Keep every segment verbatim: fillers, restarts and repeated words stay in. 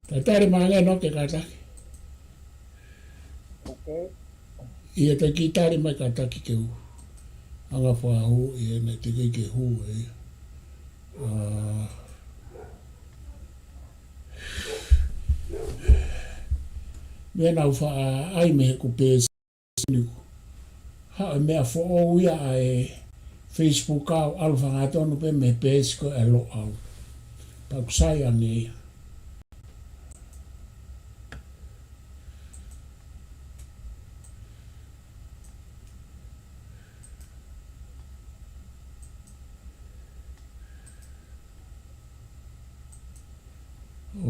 Ka tali mai ange ʻo ke kātaki. ʻIo, te ke tali mai kātaki ke u ʻanga fakahū ʻi heʻene teʻeki ke hū ē. ʻA, meʻa naʻá ku faʻa ʻai mei heʻeku peesi ni. Haʻu e meʻa foʻou ia ʻa e Facebook au, ʻalu fakahangatonu pē mei he peesi ko ē ʻa Loʻau. Pea ʻoku sai ange ia.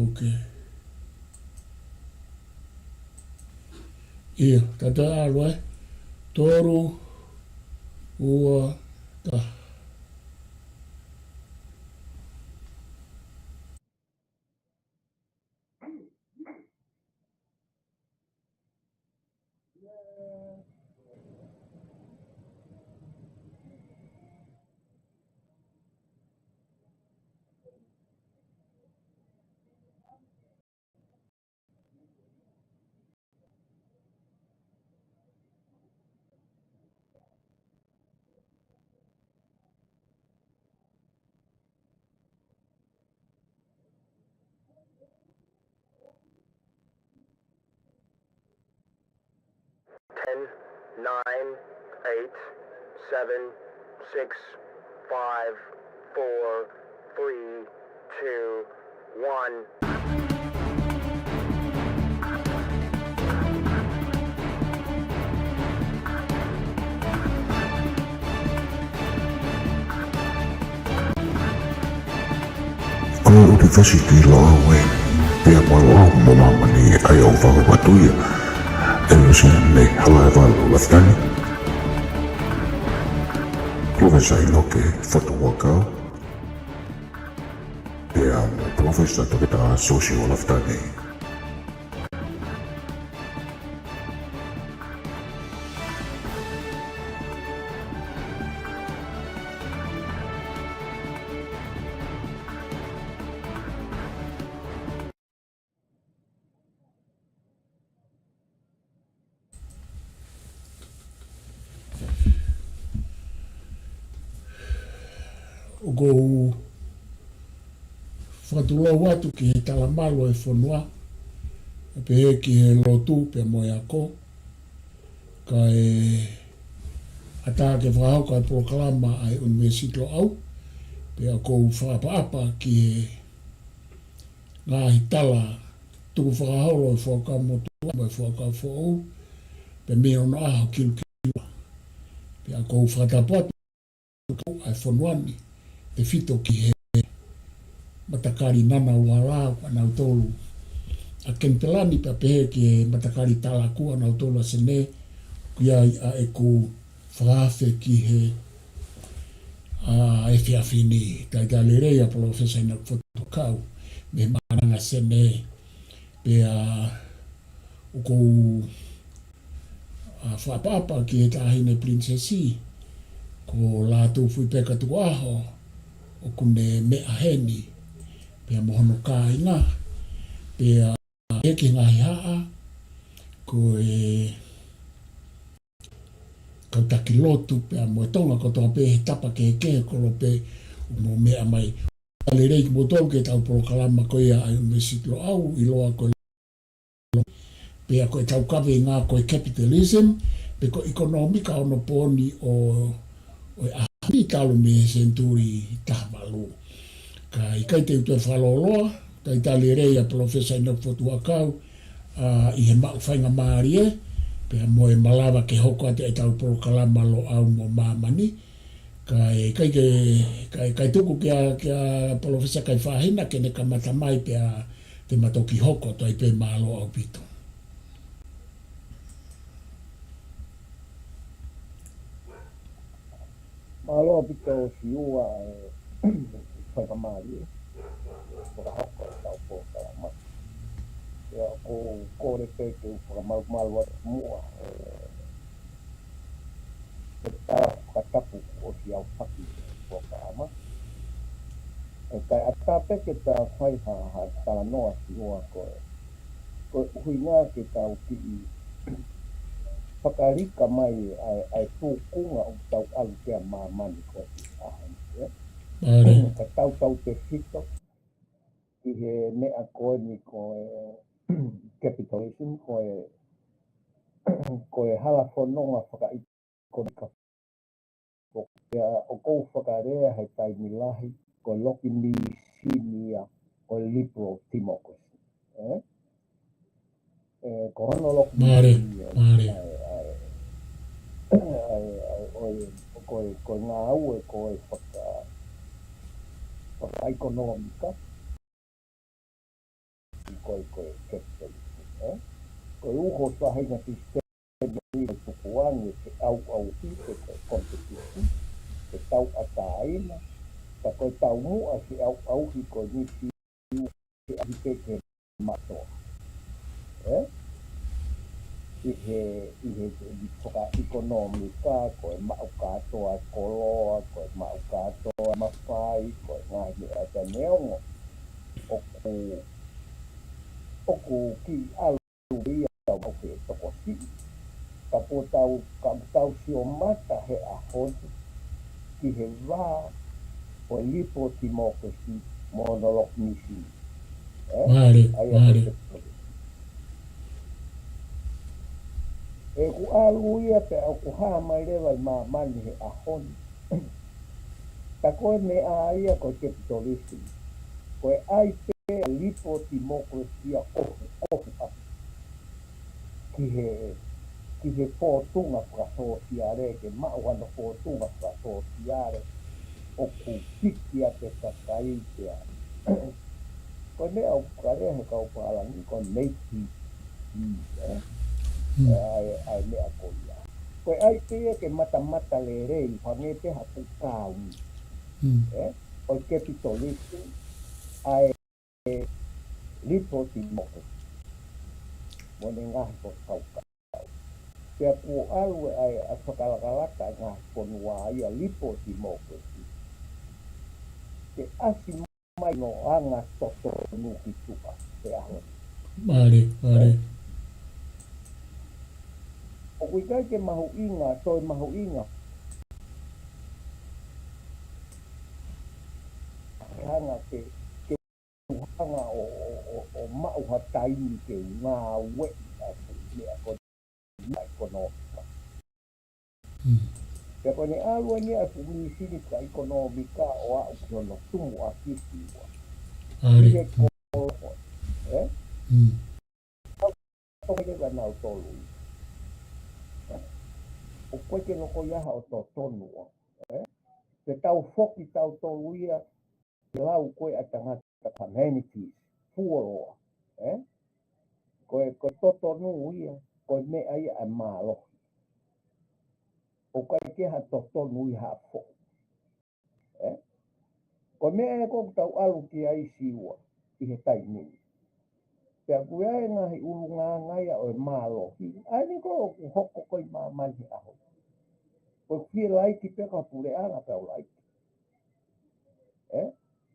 Ok. ʻIo, tau toe ʻalu ē. Tolu, ua, taha. Ten, nine, eight, seven, six, five, four, three, two, one. Ko e ʻUnivēsiti Loʻau ē, pea mo Loʻau mo Māmani, ʻa ia ʻoku fakahoko atu ia ʻe Luseane Halaevalu Lafitani, Palōfesa ʻInoke Fotu Huʻakau, pea mo Palōfesa Toketā Siosiua Lafitani. ʻOku ou fakatulou atu ki he talamalu ʻo e fonua, pehē ki he lotu pea mo e ako, kae ʻatā ke fakahoko e polokalama ʻa e ʻUnivēsiti Loʻau, pea ʻoku ou fakaʻapaʻapa ki he ngaahi tala tukufakaholo ʻo e Fuakava Motuʻa mo e Fuakava Foʻou, pea mei onoʻaho kilukilu. Pea ʻoku ou fakatapu atu ʻa e fonua ni, tefito ki he matakali Ngunnawal, ʻa nautolu ʻa Kenipela ni, pea pehē ki he matakali Taraku, ʻa nautolu ʻa Senē, ʻoku ʻi ai ʻa ʻeku fakaafe ki he, ʻa, efiafi ni. Talitali lelei ʻa Palōfesa ʻInoke Fotu Huʻakau mei he Maʻananga Senē, pea ʻoku ou, ʻa, fakaʻapaʻapa ki he Taʻahine Pilinisesi ko Lātūfuipeka Tukuʻaho, ʻoku ne meʻa heni, pea mo hono kāinga, pea ʻe ki he ngaahi haʻa, ko e kau taki lotu pea mo e Tonga kotoa pē he tapa kehekehe kolo pē ʻoku mou meʻa mai. Talitali lelei kimoutolu ki heʻetau polokalama ko ia ʻa e ʻUnivēsiti Loʻau, ʻiloa ko e, pea ko ʻetau kaveinga ko e capitalism, pe ko e ʻikonōmika onopooni ʻo, ʻo e ʻaho ni talu mei he senituli taha valu. Ka ʻikai te u toe fakalōloa, talitali lelei ʻa Palōfesa ʻInoke Fotu Huʻakau, ʻa, ʻi he maʻu faingamālie, pea mo e malava ke hoko atu ʻetau polokalama Loʻau mo Māmani. Kae, kae ke, kae, kae tuku kia, kia Palōfesa Kaifahina ke ne kamata mai pea te ma toki hoko atu ai pē, mālō ʻaupito. Mālō ʻaupito Siua e faingamālie fakahoko ʻetau polokalama. Pea ʻoku ou kole pē ke u fakamalumalu atu muʻa e, e tala fakatapu kuo ʻosi aofaki ʻi he polokalama. Kae ʻatā pē ke ta fai ha, ha talanoa si ua ko e, ko e ʻuhinga ke tau kiʻi fakalika mai ʻa e, ʻa e tūkunga ʻoku tau ʻalu ki ai ʻa māmani ko e ʻaho ni, ē? Mālie. Ka tau tautefito ki he meʻa ko eni ko e capitalism, ko e, ko e hala fononga fakaʻi ko e ka ko ia ʻoku ou fakalea he taimi lahi, ko e loki mīsini ia, ko e liberal democracy. Ē? Ē, ko hono loki mīsini ia, mālie. ʻA e, ʻa e, ʻa e, ʻa e, ʻo e, ko e, ko e ngāue, ko e faka-, fakaʻekonōmika, ko e, ko e capitalism, ē? Ko e uho faʻahinga sisitemi ʻi he tukuange ke ʻauʻauhi pe ko e competition, ke tauʻatāina, ka ko e taumuʻa ke ʻauʻauhi ko e mīsini ke ʻahipe ke mātoa. Ē? ʻI he, ʻi he, ʻi he fakaʻekonōmika, ko e maʻu kātoa e koloa, ko e maʻu kātoa e mafai, ko e ngaahi meʻa ʻa e neongo. ʻOku, ʻoku kiʻi ʻalu ia ʻo maʻu ke tokosiʻi. Ka ko tau, ka tau sio mata he ʻaho ni ki he vā ʻo e liberal democracy mo hono loki mīsini. Ē? Mālie, ʻA ia mālie. Ko e, ʻoku ʻalu ia pea ʻoku hā mai leva ʻi māmani he ʻaho ni. Tā ko e meʻa ia ko e capitalism. Ko e ʻai pē ʻa e liberal democracy ʻo kofukofu ʻaki ki he, ki he fōtunga fakasōsiale, ke maʻu hano fōtunga fakasōsiale, ʻoku piki ʻa e kakai pea. Ko e meʻa ʻoku kalea he kau pālangi, ko e make believe, ē? Mm. ʻA e, ʻa e meʻa ko ia. Ko e ʻai pē ia ke matamatalelei, hangē pē ha fuʻu kauni. Mm. Ē? ʻO e capitalism, ʻa e liberal democracy. Mo ʻene ngaahi foʻi kaukau. Pea kuo ʻalu ʻa e, ʻa e fakalakalaka ʻa e ngaahi fonua ia liberal democracy. Ke ʻasi mai hono anga totonu ki tuʻa he ʻaho ni. Mālie, mālie. ʻOku ʻikai ke mahuʻinga, toe mahuʻinga. Hanga ke, ke hanga ʻo, ʻo, ʻo, ʻo maʻu ha taimi ke ngāueʻi ʻa e fuʻu meʻa ko e meʻa ʻekonōmika. Mm. Pea ko ʻene ʻalu eni ʻa e fuʻu mīsini fakaʻekonōmika ʻo aʻu ki hono tumuʻaki ki ua. Mālie. ʻI he ko-, ē? Mm. Tau toki leva nautolu ia. ʻOku ʻikai ke loko ia ha ʻo totonu ʻo, ē? Pea tau foki tautolu ia, ke lau ko e ʻa e tangata humanities, fuoloa, ē? Ko e, ko e totonu ia, ko e meʻa ia ʻa e mālohi. ʻOku ʻikai ke ha totonu ia ha foʻi. Ē? Ko e meʻa ia ʻoku tau ʻalu ki ai si ua, ʻi he taimi ni. Pea ʻoku ʻi ai e ngaahi ʻulungaanga ia ʻo e mālohi. ʻA eni ko ē ʻoku hoko ko ē ʻi māmani he ʻaho ni. Ko e fie laiki pē ka puleʻanga pea u laiki. Ē?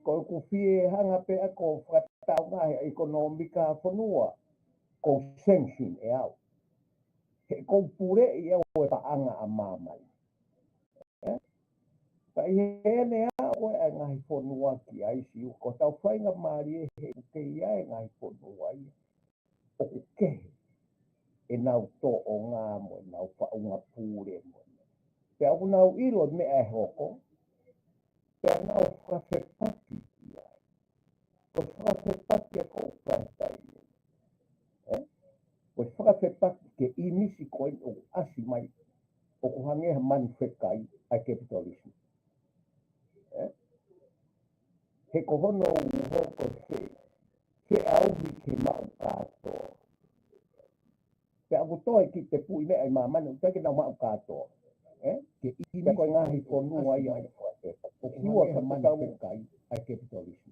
Ko ʻeku fie hanga pē ʻa ʻeku fakataʻu ngaahi ʻekonōmika fonua, ʻoku ou sanction ʻe au. He ʻoku ou puleʻi ʻe au e paʻanga ʻa māmani. Ē? Ka ʻi heʻene aʻu ʻa e ngaahi fonua ki ai si ua, ko hotau faingamālie he ʻoku ʻi ai e ngaahi fonua ia ʻoku kehe ʻenau tōʻonga mo ʻenau faʻunga pule mo. Pea ʻoku nau ʻilo e meʻa ʻe hoko, pea nau fakafepaki ki ai. Ko e fakafepaki ʻa e kau Palesitaine. Ē? Ko e fakafepaki ki he ʻīmisi ko ē ʻoku ʻasi mai, ʻoku hangē ha manu fekai ʻa e capitalism. Ē? He ko hono uho ko e fē, feʻauhi ke maʻu kātoa. Pea ʻoku toe kiʻi tepui meʻa ʻi māmani, ʻoku ʻikai ke nau maʻu kātoa. Ē? Ke ʻi, pea ko e ngaahi fonua ia ʻoku hangē ha manu fekai ʻa e capitalism.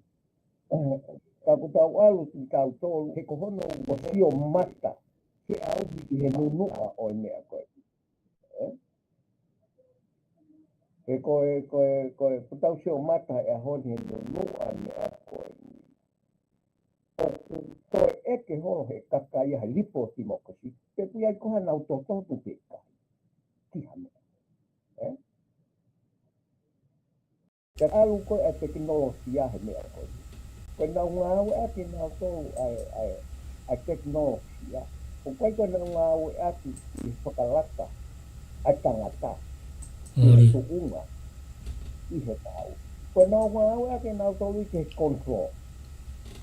Ka ʻoku tau ʻalu kitautolu, he ko hono ʻo sio mata, feʻauhi ʻi he nunuʻa ʻo e meʻa ko ē. Ē? He ko e, ko e, ko e, putau sio mata he ʻaho ni he nunuʻa meʻa ko eni. ʻOku toe ʻeke holo he kakai ia he lipo timokasi. Pe ʻoku ʻi ai ko ha nau totongi pe ʻikai. Ki ha meʻa. Ē? Ka ʻalu ko e tekinolosia he meʻa ko eni. Ko e nau ngāueʻaki nautolu ʻa e, ʻa e, ʻa e tekinolosia. ʻOku ʻikai ko e nau ngāueʻaki ʻi he fakalaka ʻa e tangata. ʻI he tuʻunga. ʻI he tau. Ko e nau ngāueʻaki nautolu ʻi he control.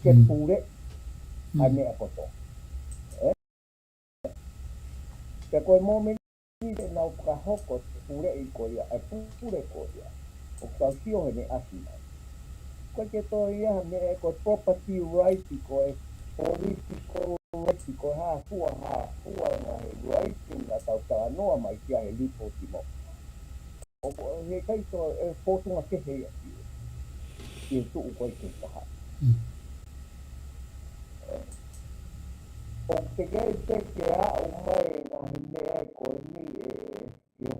Ke pule ʻa e meʻa kotoa. Ē? Pea ko e mōmeniti ʻenau fakahoko e puleʻi ko ia, e pule ko ia. ʻOku tau sio he meʻa ʻasi mai. Ko e ke toe ia ha meʻa ko e property right, ko e political right, ko e hā fua, hā fua ngaahi right, naʻa tau talanoa mai ki ai he lipo timo. ʻOku ʻikai toe, ʻe fōtunga kehe ia ki he tuʻu ko ē ke taha. ʻOku teʻeki ai pē ke aʻu mai ngaahi meʻa ko eni ʻe, ʻio,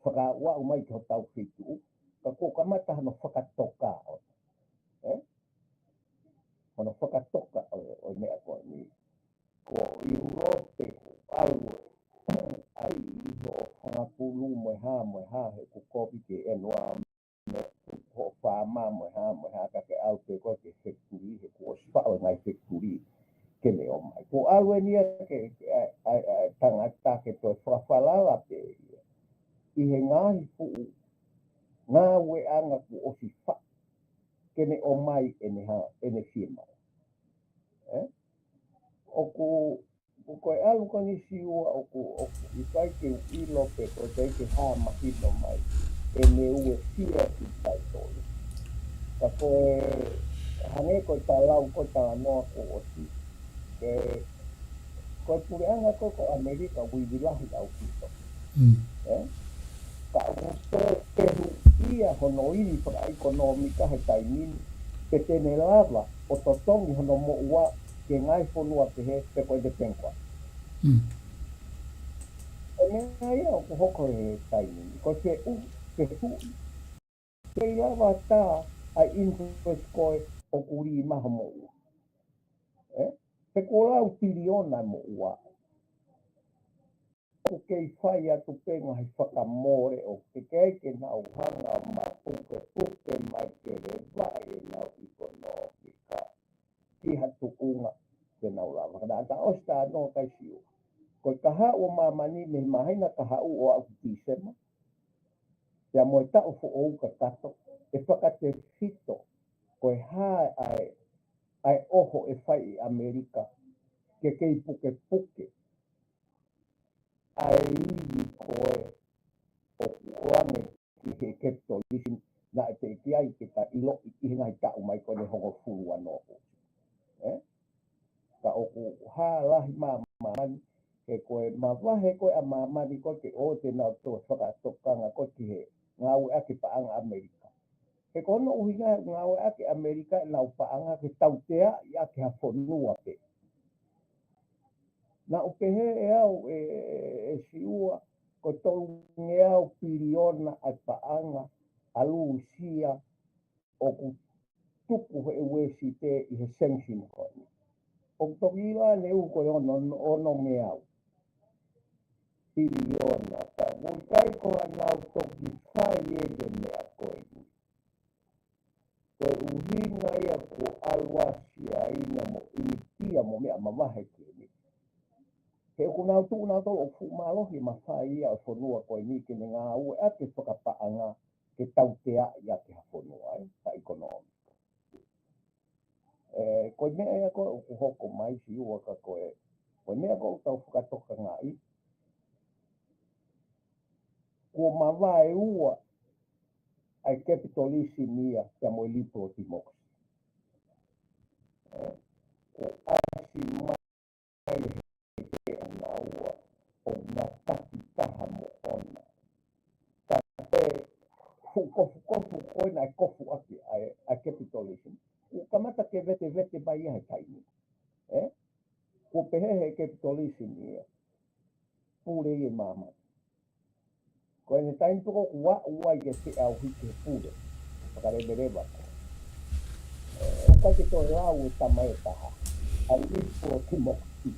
fakaaʻu mai ki hotau feituʻu. Ka kuo kamata hano fakatoka ʻo. Ē? Hono fakatoka ʻo, ʻo e meʻa ko eni. Ko ʻIulope ʻoku ʻalu ai ʻi hoʻo fanga pulu mo e hā, mo e hā, he ʻoku kovi ke ʻenua mo hoʻo fāma mo e hā, mo e hā, ka ke ʻalu pē koe ki he fekituli, he kuo ʻosi faʻo e ngaahi fekituli ke ne ʻomai. Kuo ʻalu eni ia ke, ke, ʻa e, ʻa e, ʻa e tangata ke toe fakafalala pē ia ʻi he ngaahi fuʻu ngāueʻanga kuo ʻosi faʻo ke ne ʻomai ʻene hā, ʻene fiemaʻu. Ē? ʻOku, ʻoku ko e ʻalu ko eni Siua ʻoku, ʻoku ʻikai ke u ʻilo pe ko e teʻeki ke hā mahino mai ʻene uesia ki tautolu. Ka ko e hangē ko e talau ko e talanoa kuo ʻosi. Ke, ko e puleʻanga ko, ko ʻAmelika ʻoku ivi lahi ʻaupito. Ē? Ka ʻoku toe pehuʻia hono ivi fakaʻekonōmika he taimi ni, pe te ne lava ʻo totongi hono moʻua ki he ngaahi fonua pehē pe ko e te pengua. Ko e meʻa ia ʻoku hoko he taimi ni. Ko e fehuʻi, fehuʻi. Kei lava tā ʻa e interest ko ē ʻoku lī mai ho moʻua. Ē? He kuo lau piliona moʻua. ʻOku kei fai atu pē ngaahi fakamole ʻoku teʻeki ai ke nau hanga ʻo mapukepuke mai ke levaʻi ʻenau ʻekonōmika ki ha tuʻunga ke nau lava. Ka naʻa ta ʻosi tā noa kai Siua. Ko e kahaʻu ʻo māmani mei he māhina kahaʻu ʻo aʻu ki Tīsema. Pea mo e taʻu foʻou kakato, ʻe fakatefito ko e hā ʻa e, ʻa e ʻoho ʻe fai ʻi ʻAmelika, ke kei pukepuke ʻa e ivi ko ē ʻoku ʻoange ki he capitalism, naʻe teʻeki ai ke ta ʻiloʻi ʻi he ngaahi taʻu mai ko eni hongofulu ʻa noa. Ē? Ka ʻoku hā lahi māmani, he ko e mavahe ko ē ʻa māmani ko ē ke ʻoua te nau toe fakatokanga ko ē ki he ngāueʻaki paʻanga ʻAmelika. He ko hono ʻuhinga he ngāueʻaki ʻAmelika ʻenau paʻanga ke tauteaʻi ʻaki ha fonua pē. Naʻa ku pehē ʻe au ʻe, ʻe, ʻe Siua, ko e tolungeau piliona ʻa e paʻanga ʻa Lūsia ʻoku tuku he Uēsite ʻi he sanction ko eni. ʻOku toki ʻilo ʻaneuhu ko e ono, onongeau piliona, ka ʻoku ʻikai ko haʻanau toki fai ʻe he meʻa ko eni. Ko e ʻuhinga ia kuo ʻalu ʻa Siaina mo ʻInitia mo meʻa mavahe ki heni. He ʻoku nau tuʻu nautolu ʻoku fuʻu mālohi e mafai ia ʻo e fonua ko eni ke ne ngāueʻaki e fakapaʻanga ke tauteaʻi ʻaki ha fonua, ē, fakaʻekonōmika. Ē, ko e meʻa ia ko ē ʻoku hoko mai Siua ka ko e, ko e meʻa ko ē ʻoku tau fakatokangaʻi, kuo mavae ua ʻa e capitalism ia pea mo e liberal democracy. Ē, kuo ʻasi mai he ʻanaua ʻo mataki taha mo ʻona. Ka ko e fuʻu kofukofu ko ē naʻe kofu ʻaki ʻa e, ʻa e capitalism, kuo kamata ke vetevete mai ia he taimi. Ē? Kuo pehē he capitalism ia, pule ia ʻi māmani. Ko Ko e taimi pē ko ē ʻoku aʻu ai ke feʻauhi ki he pule fakaleveleva ko ē, ʻoku ʻikai ke toe lau e tama ʻe taha ʻa e liberal democracy.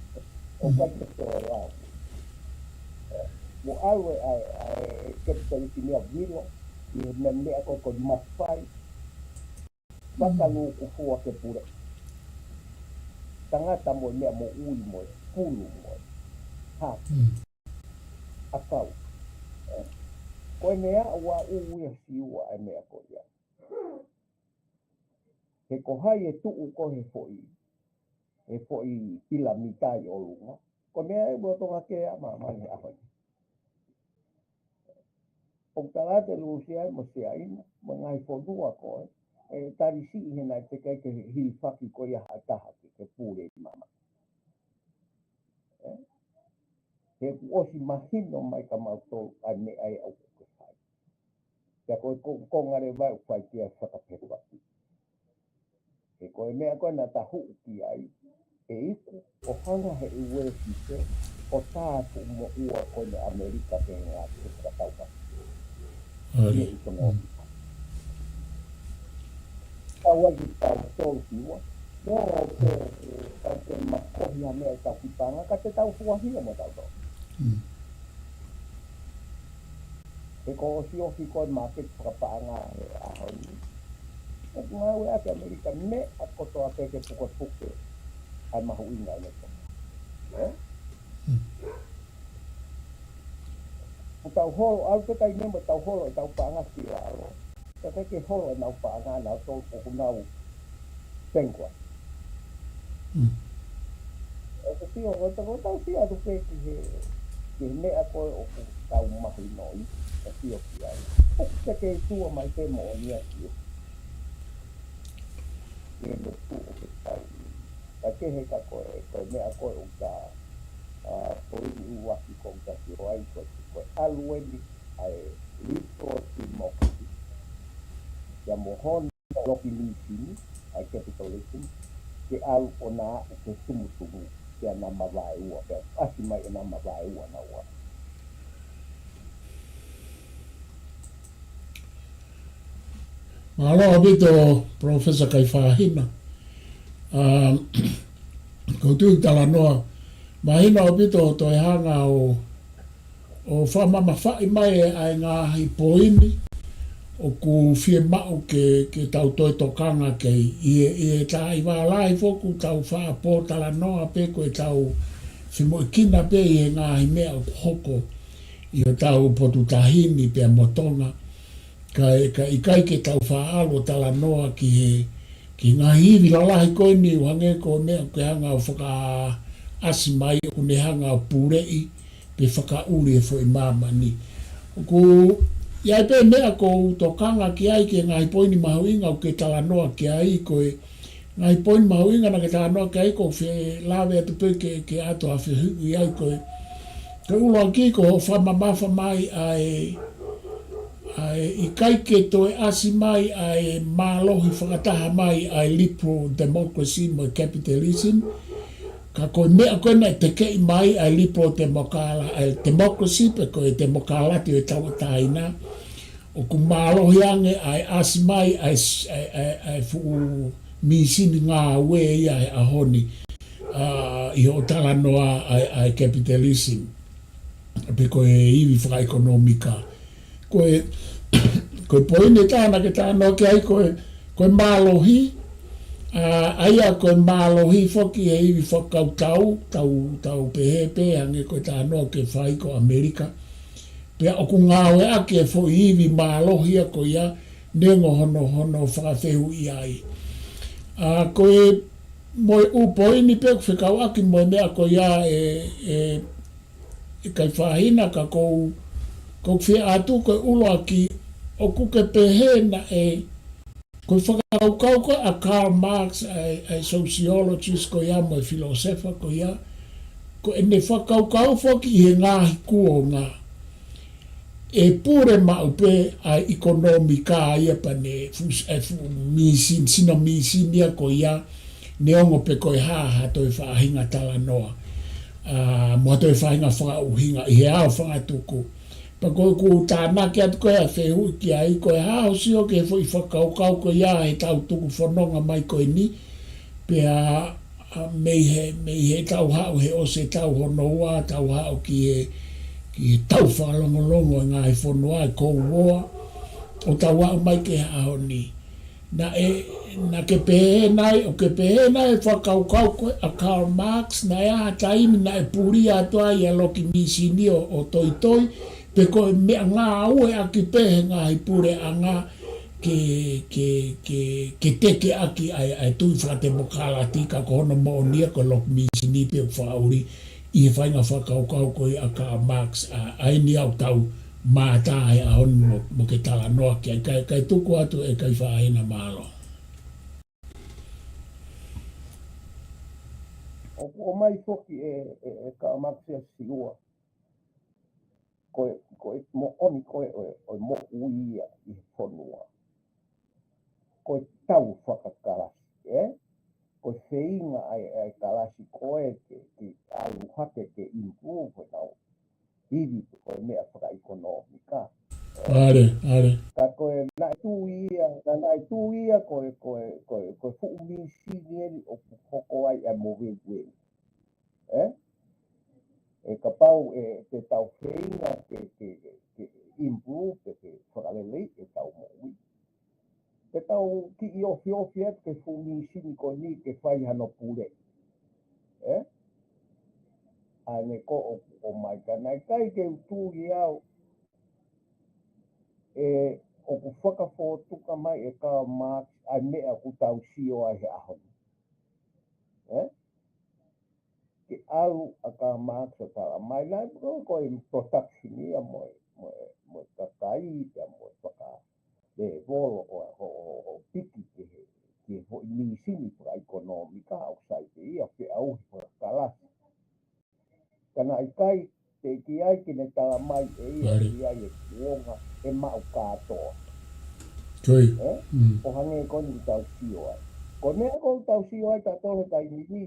ʻOku ʻikai ke toe lau. Mo ʻalu e, ʻa e, ʻa e capitalism ia ʻo vilo ʻi he meʻa, meʻa ko ē ko e mafai fakalūkufua ke pule. Tangata mo e meʻa, moʻui mo e pulu mo e hā, ʻakau. Ko e meʻa ʻoku ʻuia siua e meʻa ko ia. He ko hai ʻe tuʻu ko ē he foʻi, he foʻi pilamita ʻi ʻolunga. Ko e meʻa ʻe ua tonga ke a māmani he ʻaho ni. ʻOku tala atu ʻe Lūsia mo Siaina mo e ngaahi fonua ko ē, ʻe tali siʻi he naʻe teʻeki ke hilifaki ko ia ha taha ke, ke pule ʻi māmani. He kuo ʻosi mahino mai kia mautolu ʻa e meʻa ʻoku ke fai. Pea ko e ko, konga leva ʻoku fai ki ai fakapehē. He ko e meʻa ko ē naʻa ta hū ki ai, ʻe iku ʻo hanga he U S ʻo tā atu moʻua ko ē ʻa ʻAmelika ke ngāue fakataupasi. ʻIo. Tau ai ki tautolu ki ua. Mo ke, ke, ke makohi ʻa e meʻa ʻi tautolu ki paʻanga, ka te tau fuahia mo tautolu. He ko e siofi ko ē māketi fakapaʻanga he ʻaho ni, ʻoku ngāueʻaki ʻe ʻAmelika meʻa kotoa pē ke pukepuke ʻa e mahuʻinga ʻene toka. ʻE? ʻOku tau holo, ʻalu pē taimi mo tau holo ʻetau paʻanga ki lalo. Ka ʻikai ke holo ʻenau paʻanga, nautolu ʻoku nau bankrupt. ʻOku sio, ʻoku tau, tau sio atu pē ki he, ki he meʻa ko ē ʻoku tau mahinoʻi, ʻo sio ki ai. ʻOku teʻeki ke tuʻu mai pē moʻoni ia ki he, ki he motu ʻoku tau. Ka kehe ka ko e, ko e meʻa ko ē ʻoku ta, ʻa, poini ʻuluaki ʻoku ta sio ai ko e, ko e ʻalu eni ʻa e liberal democracy. Ia mo hono loki mīsini, ʻa e capitalism, ke ʻalu ʻo na aʻu ki he tumutumu, pea namba vaeua, pea ʻasi mai e namba vaeua naua. Mālō ʻaupito, Professor Kaifahina. ʻA, ko e tuʻu talanoa, mahino ʻaupito toe hanga ʻo ʻo fakamamafaʻi mai ʻa e ngaahi poini ʻoku fiemaʻu ke, ke tau toe tokanga ki ai. ʻI he, ʻi he taimi lahi foki ʻoku tau faʻa pōtalanoa pē ko ʻetau femoʻuekina pē ʻi he ngaahi meʻa ʻoku hoko ʻi hotau potu tahi ni pea mo Tonga. Ka e, ka ʻikai ke tau faʻa ʻalu ʻo talanoa ki he, ki he ngaahi ivi lalahi ko eni ʻo hangē ko e meʻa ʻoku ke hanga ʻo fakaʻasi mai ʻoku ne hanga ʻo puleʻi pe fakaʻuli e foʻi māmani. ʻOku ʻi ai pē meʻa ʻoku ou tokanga ki ai ki he ngaahi poini mahuʻinga ʻoku ke talanoa ki ai ko e ngaahi poini mahuʻinga naʻa ke talanoa ki ai ʻoku ou fie lave atu pē ke, ke ʻoatu ha fehuʻi ai ko e, ko e ʻuluaki ko hoʻo fakamamafa mai ʻa e, ʻa e ʻikai ke toe ʻasi mai ʻa e mālohi fakataha mai ʻa e liberal democracy mo e capitalism. Ka ko e meʻa ko ē naʻe tekeʻi mai ʻa e liberal democra-, ʻa e democracy pe ko e temokalati ʻo e tauʻatāina, ʻoku mālohi ange ʻa e ʻasi mai ʻa e s-, ʻa e, ʻa e, ʻa e fuʻu mīsini ngāue ia he ʻaho ni, ʻa, ʻi hoʻo talanoa ʻa e, ʻa e capitalism, pe ko e ivi fakaʻekonōmika. Ko e, ko e poini ʻe taha naʻa ke talanoa ki ai ko e, ko e mālohi, ʻa, ʻa ia ko e mālohi foki he ivi fakakautau, tau, tau pehē pē hangē ko e talanoa ʻoku ke fai ko ʻAmelika. Pea ʻoku ngāueʻaki e foʻi ivi mālohi ia ko ia, neongo hono, hono fakafehuʻi ai. ʻA, ko e, mo e ʻū poini pē ʻoku fekauʻaki mo e meʻa ko ia ʻe, ʻe, ʻe Kaifahina ka ʻoku ou, ʻoku ou fie ʻatu ko e ʻuluaki, ʻoku ke pehē naʻe, ko e fakakaukau ko ē ʻa Karl Marx, ʻa e, ʻa e sociologist ko ia mo e filōsefa ko ia, ko ʻene fakakaukau foki ʻi he ngaahi kuonga ʻe pule maʻu pē ʻa e ʻekonōmika ia pea ne fuʻu, ʻa e fuʻu mīsini, sino mīsini ia ko ia, neongo pe ko e hā ha toe faʻahinga talanoa, ʻa, mo ha toe faʻahinga fakaʻuhinga ʻi he ʻao fakatuku. Pea ko ʻeku tānaki atu ko ē ʻa e fehuʻi ki ai, ko e hā hoʻo sio ki he foʻi fakakaukau ko ia ʻetau tuku fononga mai ko eni, pea, ʻa, mei he, mei he tau haʻu he ʻosi e tau hono ua, tau haʻu ki he, ki he tau fakalongolongo e ngaahi fonua, e Cold War, ʻo tau aʻu mai ki he ʻaho ni. Naʻe, naʻa ke pehē nai, ʻoku ke pehē nai e fakakaukau ko ē ʻa Karl Marx, naʻe ʻi ai ha taimi naʻe pulia atu ai ʻa e loki mīsini ʻo, ʻo toitoi, pe ko e meʻangāueʻaki pē ʻe he ngaahi puleʻanga ke, ke, ke, ke tekeʻaki ʻa e, ʻa e tui fakatemokalati, ka ko hono moʻoni ia ko e loki mīsini pē ʻoku fakaʻuli ʻi he faʻahinga fakakaukau ko ia ʻa Karl Marx, ʻa, ʻa eni ʻoku tau mātā he ʻaho ni mo, mo ke talanoa ki ai, kae, kae tuku atu ʻe Kaifaʻahinga, mālō. ʻOku ʻomai foki ʻe, ʻe, ʻe Karl Marx ia Siua. Ko e, ko e moʻoni ko ē ʻo e, ʻo e moʻui ia ʻi he fonua. Ko e tau fakakalasi, ē? Ko e feinga ʻa e, ʻa e kalasi ko ē ke, ke ʻalu hake ke improve ʻenau ivi ko e meʻa fakaʻekonōmika. ʻAle, ʻale. Ka ko e naʻe tui ia, ka naʻe tui ia ko e, ko e, ko e, ko e fuʻu mīsini eni ʻoku hoko ai ʻa e moveuveu. Ē? ʻE kapau ʻe te tau feinga ke, ke, ke improve pe ke fakaleleiʻi ʻetau moʻui, te tau kiʻi ofiofi atu ki he fuʻu mīsini ko eni ke fai hano pule. Ē? ʻA eni ko ē ʻoku ʻomai, ka naʻe ʻikai ke u tui au ʻe ʻoku fakafōtunga mai ʻe Karl Marx ʻa e meʻa ʻoku tau sio ai he ʻaho ni. Ē? Ke ʻalu ʻa Karl Marx ʻo tala mai, naʻe ko, ko e production ia mo e, mo e, mo e kakai, pea mo e fakalevolo ʻo, ʻo, ʻo, ʻo piki ki he, ki he foʻi mīsini fakaʻekonōmika ʻoku sai pē ia, feʻauhi fakakalasi. Ka naʻe ʻikai teʻeki ai ke ne tala mai ʻe ia, ʻIo. ʻIa ʻi he kuonga ʻe maʻu kātoa. Ko ia. Ē? Mm. ʻO hangē ko eni ʻoku tau sio ai. Ko e meʻa ko ē ʻoku tau sio ai tautolu he taimi ni,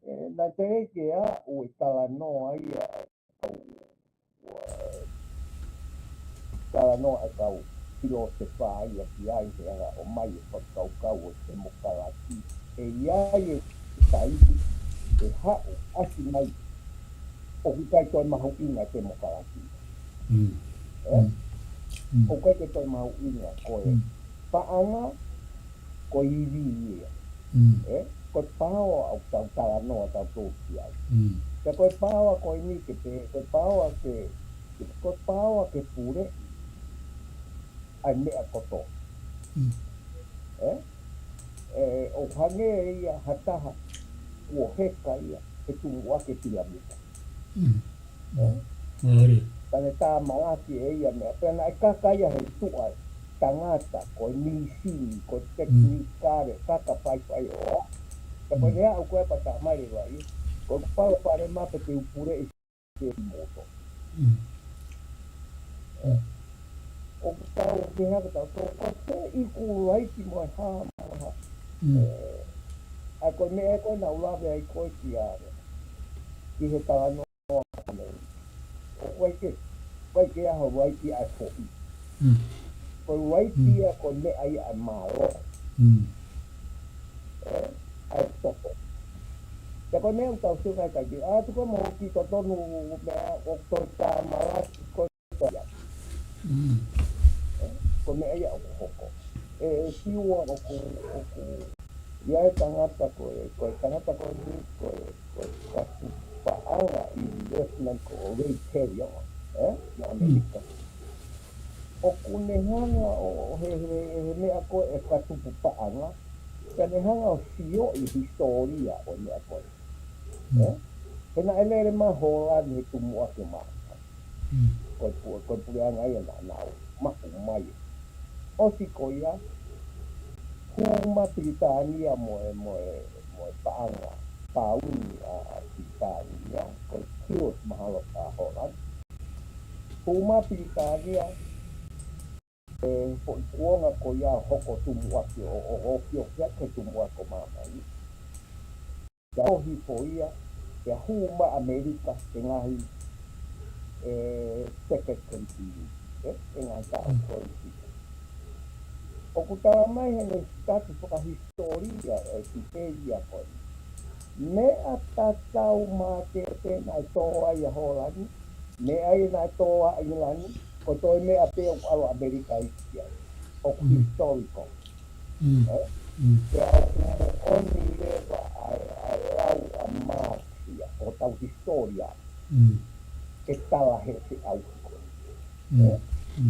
ē, naʻe teʻeki ke aʻu e talanoa ia ʻa e kau, ua, talanoa ʻa e kau filōsefa ia ki ai he anga ʻomai e fakakaukau ʻo e temokalati. ʻE ʻi ai e taimi ʻe haʻu ʻasi mai ʻoku ʻikai toe mahuʻinga e temokalati. Mm. Ē? Mm. Mm. ʻOku ʻikai ke toe mahuʻinga ko e Mm. paʻanga, ko e ivi ia. Mm. Ē? Ko e paoa ʻoku tau talanoa tautolu ki ai. Mm. Pea ko e paoa ko eni ke pehē, ko e paoa ke, ko e paoa ke pule ʻa e meʻa kotoa. Mm. Ē? Ē, ʻo hangē ia ha taha kuo heka ia he tumuʻaki e pilamita. Mm. Ē? Mm. ʻAle. Ka ne tāmangaki ʻe ia meʻa, pea naʻe kaka ia he tuʻa tangata, ko e mīsini, ko e Mm. tekinikale, kaka faifai ʻo. Ka Mm. pea ne aʻu ko ē pea tā mai leva ia, ko e palopalema pē te u puleʻi ke moto. Mm. Mm. ʻOku tau ke haka tau tō, ko e iku laiti mo e hā mo e hā. Mm. Ē, ʻa ko e meʻa ko ē naʻa ku lave ai ko ē kia, ki he talanoa nei. ʻOku ʻikai ke, ʻikai ke ʻaho laiti ʻa e foʻi. Mm. Ko e laiti Mm. ia ko e meʻa ia ʻa e mālohi. Mm. Ē, ʻa e toto. Pea ko e meʻa ʻoku tau sio ki ai, ʻa, tuku mo ki totonu meʻa ʻoku toe tāmangaki ko ia. Mm. Ē, ko e meʻa ia ʻoku hoko. ʻE, ʻe Siua ʻoku, ʻoku, ʻi ai e tangata ko e, ko e tangata ko eni, ko e, ko e kau paʻanga ʻi Vietnam ko Ray Terry, ē, ʻi Mm. ʻAmelika. ʻOku ne hanga ʻo, he, he, he meʻa ko e kau tupu paʻanga, ka ne hanga ʻo sioʻi hisitōlia ʻo e meʻa ko ē. Mm. Ē? He naʻe lele mai Hōlani he tumuʻaki ʻo Malaka. Mm. Ko e pu-, ko e puleʻanga ia naʻa nau maʻu mai. ʻOsi ko ia, hū mai Pilitānia mo e, mo e, mo e paʻanga pāuni ʻa, ʻa Pilitānia, ko e Kilos mahalo ʻa Hōlani. Hū mai Pilitānia, ʻe foʻi kuonga ko ia hoko tumuʻaki ʻo, ʻo, ʻo, ʻo, ʻo, ʻo, ʻo tumuʻaki ʻo māmani. Pea ʻohifo ia, pea hū mai ʻAmelika he ngaahi ʻe, second continue, ʻe, ʻe ngaahi taʻu ko ē. ʻOku tala mai he ngaahi sitati fakahisitōlia ʻe kipelia ko ē. Meʻa tatau mātete naʻe tō ai ʻa Hōlani, meʻa ia naʻe tō ai ʻa ʻIngilani, ko e toe meʻa pē ʻoku ʻalu ʻAmelika ia. ʻOku historical. Pea ʻoku moʻoni leva ʻa e, ʻa e lau ʻa Maati ia, ʻo tau hisitōlia. ʻE tala he feʻauhi ko ē.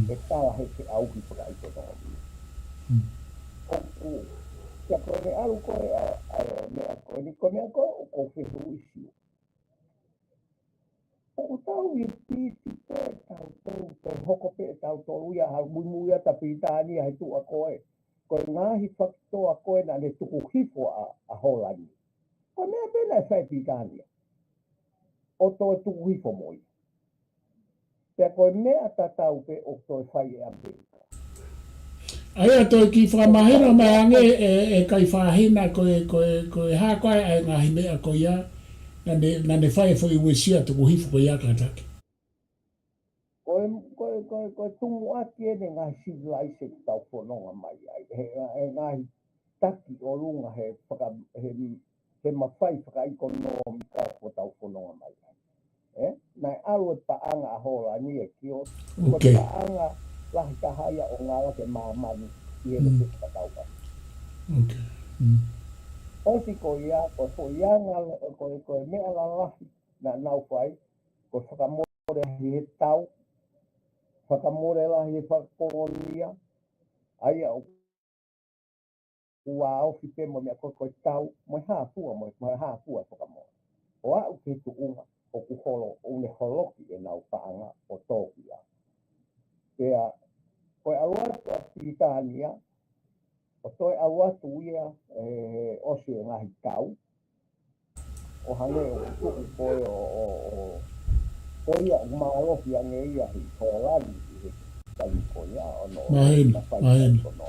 ʻE tala he feʻauhi fakaʻekonōmika. ʻOku, ia ko ʻene ʻalu ko ē ʻa, ʻa e meʻa ko eni, ko e meʻa ko ē ʻoku ou fehuʻi Siua. ʻOku tau ʻi piti pē tautolu, pe hoko pē tautolu ia, ha muimui ʻa Pilitānia he tuʻa ko ē. Ko e ngaahi fakitō ko ē naʻa ne tuku hifo ʻa, ʻa Hōlani. Ko e meʻa pē naʻe fai ʻe Pilitānia ʻo toe tuku hifo mo ia. Pea ko e meʻa tatau pē ʻoku toe fai ʻe ʻAmelika. ʻA ia toe kiʻi fakamahino mai ange ʻe, ʻe Kaifahina ko e, ko e, ko e hā ko ē ʻa e ngaahi meʻa ko ia, naʻa ne, naʻa ne fai e foʻi uesia tuku hifo ko ia kātaki. Ko e, ko e, ko e, ko e tumuʻaki ʻene ngaahi civilization ʻoku tau fononga mai ai. He, he ngaahi taki ʻolunga he faka-, he, he mafai fakaʻekonōmika ʻoku tau fononga mai ai. ʻE? Naʻe ʻalu e paʻanga ʻa Hōlani ʻe Kioto. Ko e paʻanga lahi taha ia ʻo ngāueʻaki ʻe māmani ʻi he lotu fakatau. ʻOsi ko ia, ko e foʻi anga, ko e, ko e meʻa lalahi naʻa nau fai, ko e fakamole lahi he tau, fakamole lahi he fakakolonia, ʻa ia ʻoku ua ofi pē mo e meʻa ko ē ko e tau, mo e hā fua, mo e, mo e hā fua fakamole. ʻO aʻu ki he tuʻunga, ʻoku holo, ʻoku ne holoki ʻenau paʻanga ʻo tō ki ai. Pea, ko e ʻalu atu ʻa Pilitānia, ʻo toe ʻalu atu ia, ʻe, ʻosi e ngaahi tau, ʻo hangē ʻoku tuʻu ko ē ʻo, ʻo, ʻo, ko ia ʻoku mālohi ange ia he Hōlani ʻi he tali ko ia ʻo nau maheni, fai maheni. Ko no.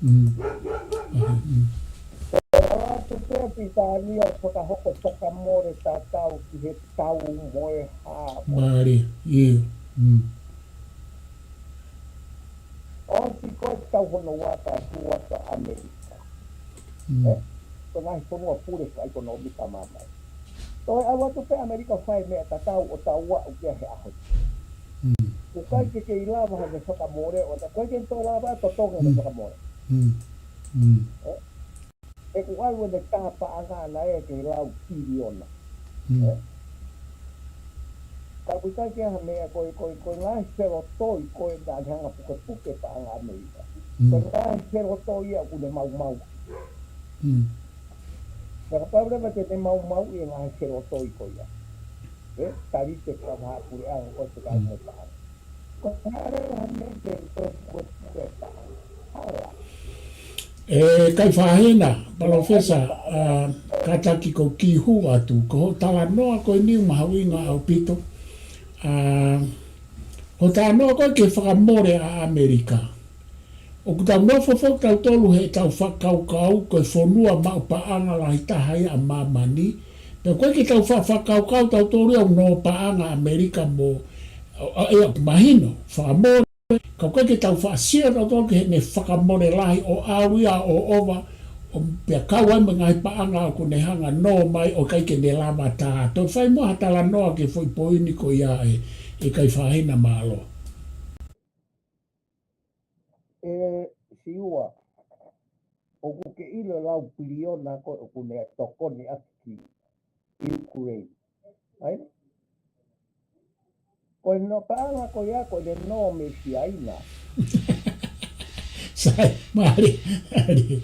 Mm. Maheni, mm. Ko e ʻalu atu pē ʻa Pilitānia ʻo fakahoko fakamole tatau ki he tau mo e hā mo e. Mālie, ʻio. Mm. ʻOsi ko e tau hono ua ka tua ka ʻAmelika. Mm. ʻE, ko e ngaahi fonua pule fakaʻekonōmika māmani. Toe ʻalu atu pē ʻAmelika fai meʻa tatau ʻo tau aʻu ki he ʻaho. Mm. ʻOku ʻikai ke kei lava ha meʻa fakamole, ʻo ta ko e ke toe lava totongi ha meʻa fakamole. Mm. Mm. ʻE, ʻoku ʻalu ʻene tā paʻanga ʻana ʻe ke lau piliona. Mm. ʻE? Ka ʻoku ʻikai ke ʻi ai ha meʻa ko e, ko e, ko e ngaahi felotoi ko ē naʻa ne hanga pukepuke paʻanga ʻAmelika. Mm. Ko e ngaahi felotoi ia ʻoku ne maumau. Mm. Pea kapau leva te ne maumauʻi e ngaahi felotoi ko ia. ʻE, tali te ka maha puleʻanga ko e te ka mo paʻanga. Ko e hā leva ha meʻa ke toe pukepuke paʻanga. ʻE, Kaifahina, Palōfesa, ʻa, kātaki ʻoku ou kiʻi hū atu, ko hoʻo talanoa ko eni ʻoku mahuʻinga ʻaupito, ʻa, hoʻo talanoa ko ē ki he fakamole ʻa ʻAmelika. ʻOku tau nofo foki tautolu he ʻetau fakakaukau ko e fonua maʻu paʻanga lahi taha ia ʻa māmani, pea ʻoku ʻikai ke tau fa-, fakakaukau tautolu ia ʻoku nofo paʻanga ʻAmelika mo, ʻa, ʻa, ʻe, ʻoku mahino, fakamole, ka ʻoku ʻikai ke tau faʻa sio tautolu ki heʻene fakamole lahi ʻo ʻalu ia ʻo ʻova, ʻo pea kau ai mo e ngaahi paʻanga ʻoku ne hanga nofo mai ʻo ʻikai ke ne lava tā. Toe fai muʻa ha talanoa ki he foʻi poini ko ia ʻe, ʻe Kaifahina, mālō. ʻE Siua, ʻoku ke ʻilo e lau piliona ko ē ʻoku ne tokoni ʻaki ki Ukraine. ʻAi? Ko e nofo paʻanga ko ia, ko ʻene nofo mei Siaina. Sai, mālie, mālie.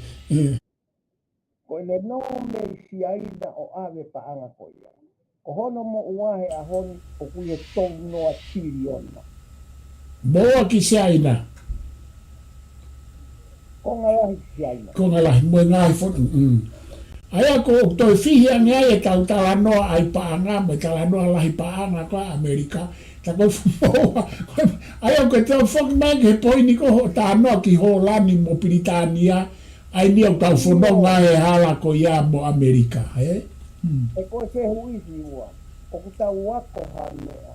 Ko ʻene nofo mei Siaina ʻo ʻave paʻanga ko ia. Ko hono moʻua he ʻaho ni ʻoku ʻi he tolu noa piliona. Moʻua ki Siaina. Konga lahi Siaina. Konga lahi, mo e ngaahi fon-, mm. ʻA ia ko e toe fihi ange ai ʻetau talanoa ʻa e paʻanga, mo e talanoa lahi paʻanga ko ē ʻa ʻAmelika. Tā ko e moʻua, ʻa ia ko e toe foki mai ki he poini ko hoʻo talanoa ki Hōlani mo Pilitānia, ʻa ia ʻoku tau fononga he hala ko ia mo ʻAmelika, ē? Mm. ʻE ko e fehuʻi Siua, ʻoku tau ako ha meʻa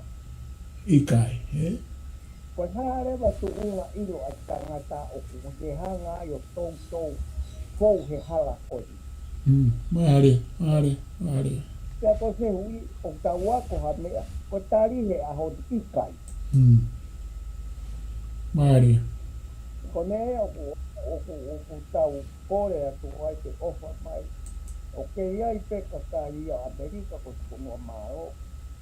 ʻIkai, ē? Ko e hā leva tuʻunga ʻilo ʻa e tangata ʻoku ke hanga ai ʻo toutou fou he hala ko eni? Mm, mālie, mālie, mālie. Pea ko e fehuʻi, ʻoku tau ako ha meʻa, ko e tali he ʻaho ni ʻikai. Mm. Mālie. Ko e meʻa ʻoku, ʻoku, ʻoku tau kole atu ai ke ʻofa mai. ʻOku ʻi ai pē kakai ʻi ʻAmelika ko e fonua mālō,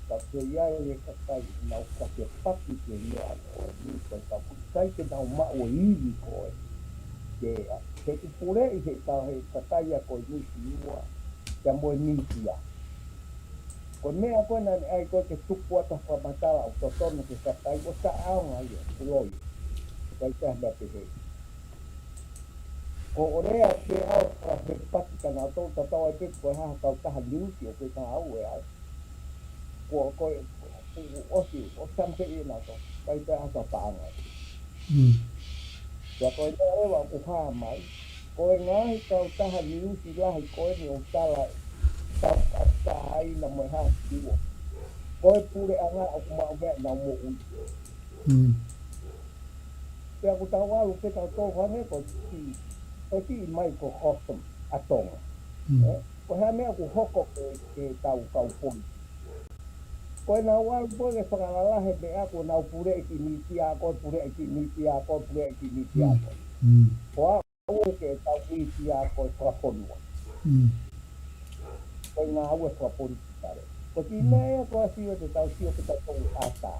ka ʻoku ʻi ai e kakai ʻoku nau fakapaki ki he meʻa ko eni, ko e tapu ʻikai ke nau maʻu e ivi ko ē. Ke, ke ʻi puleʻi he ka-, he kakai ʻa ko eni ki ua, kia mo e mītia. Ko e meʻa ko ē naʻe ʻai ko ē ke tuku atu ha fakamatala ʻoku totonu ki he kakai ʻoku taʻeʻaonga ia, ʻoku loi. ʻIkai ke ʻi ai ha meʻa pehē. Ko e lea pē ʻaʻaku ʻoku fakapaki kia nautolu, tatau ai pē pe ko e hā ha kautaha niusi ʻoku ke ngāue ai. Ko, ko, ko, ko, ʻosi, ʻosi ʻa e meʻa ʻe nautolu, ʻikai pē ha tau paʻanga. Mm. Pea ko e lea leva ʻoku hā mai, ko e ngaahi kautaha niusi lahi ko eni ʻoku tala ʻe tau kakai na mo e hā siua. Ko e puleʻanga ʻoku maʻu meʻa ʻenau moʻui. Mm. Pea ʻoku tau ʻalu pē tautolu hangē ko e kiʻi, ko e kiʻi microcosm ʻa Tonga. Mm. Ē? Ko e hā e meʻa ʻoku hoko ki he, ki heʻetau kau poini. Ko ʻenau ʻalu pē ke fakalalahi e meʻa, ko ʻenau puleʻi e kiʻi mītia ko ē, puleʻi e kiʻi mītia ko ē, puleʻi e kiʻi mītia ko ē. Mm. Ko au ē ke tau mītia ko e fakafonua. Mm. Ko e ngāue fakapolitikale. Ko e kiʻi meʻa ia ko e sio te tau sio ke tau tau ʻata.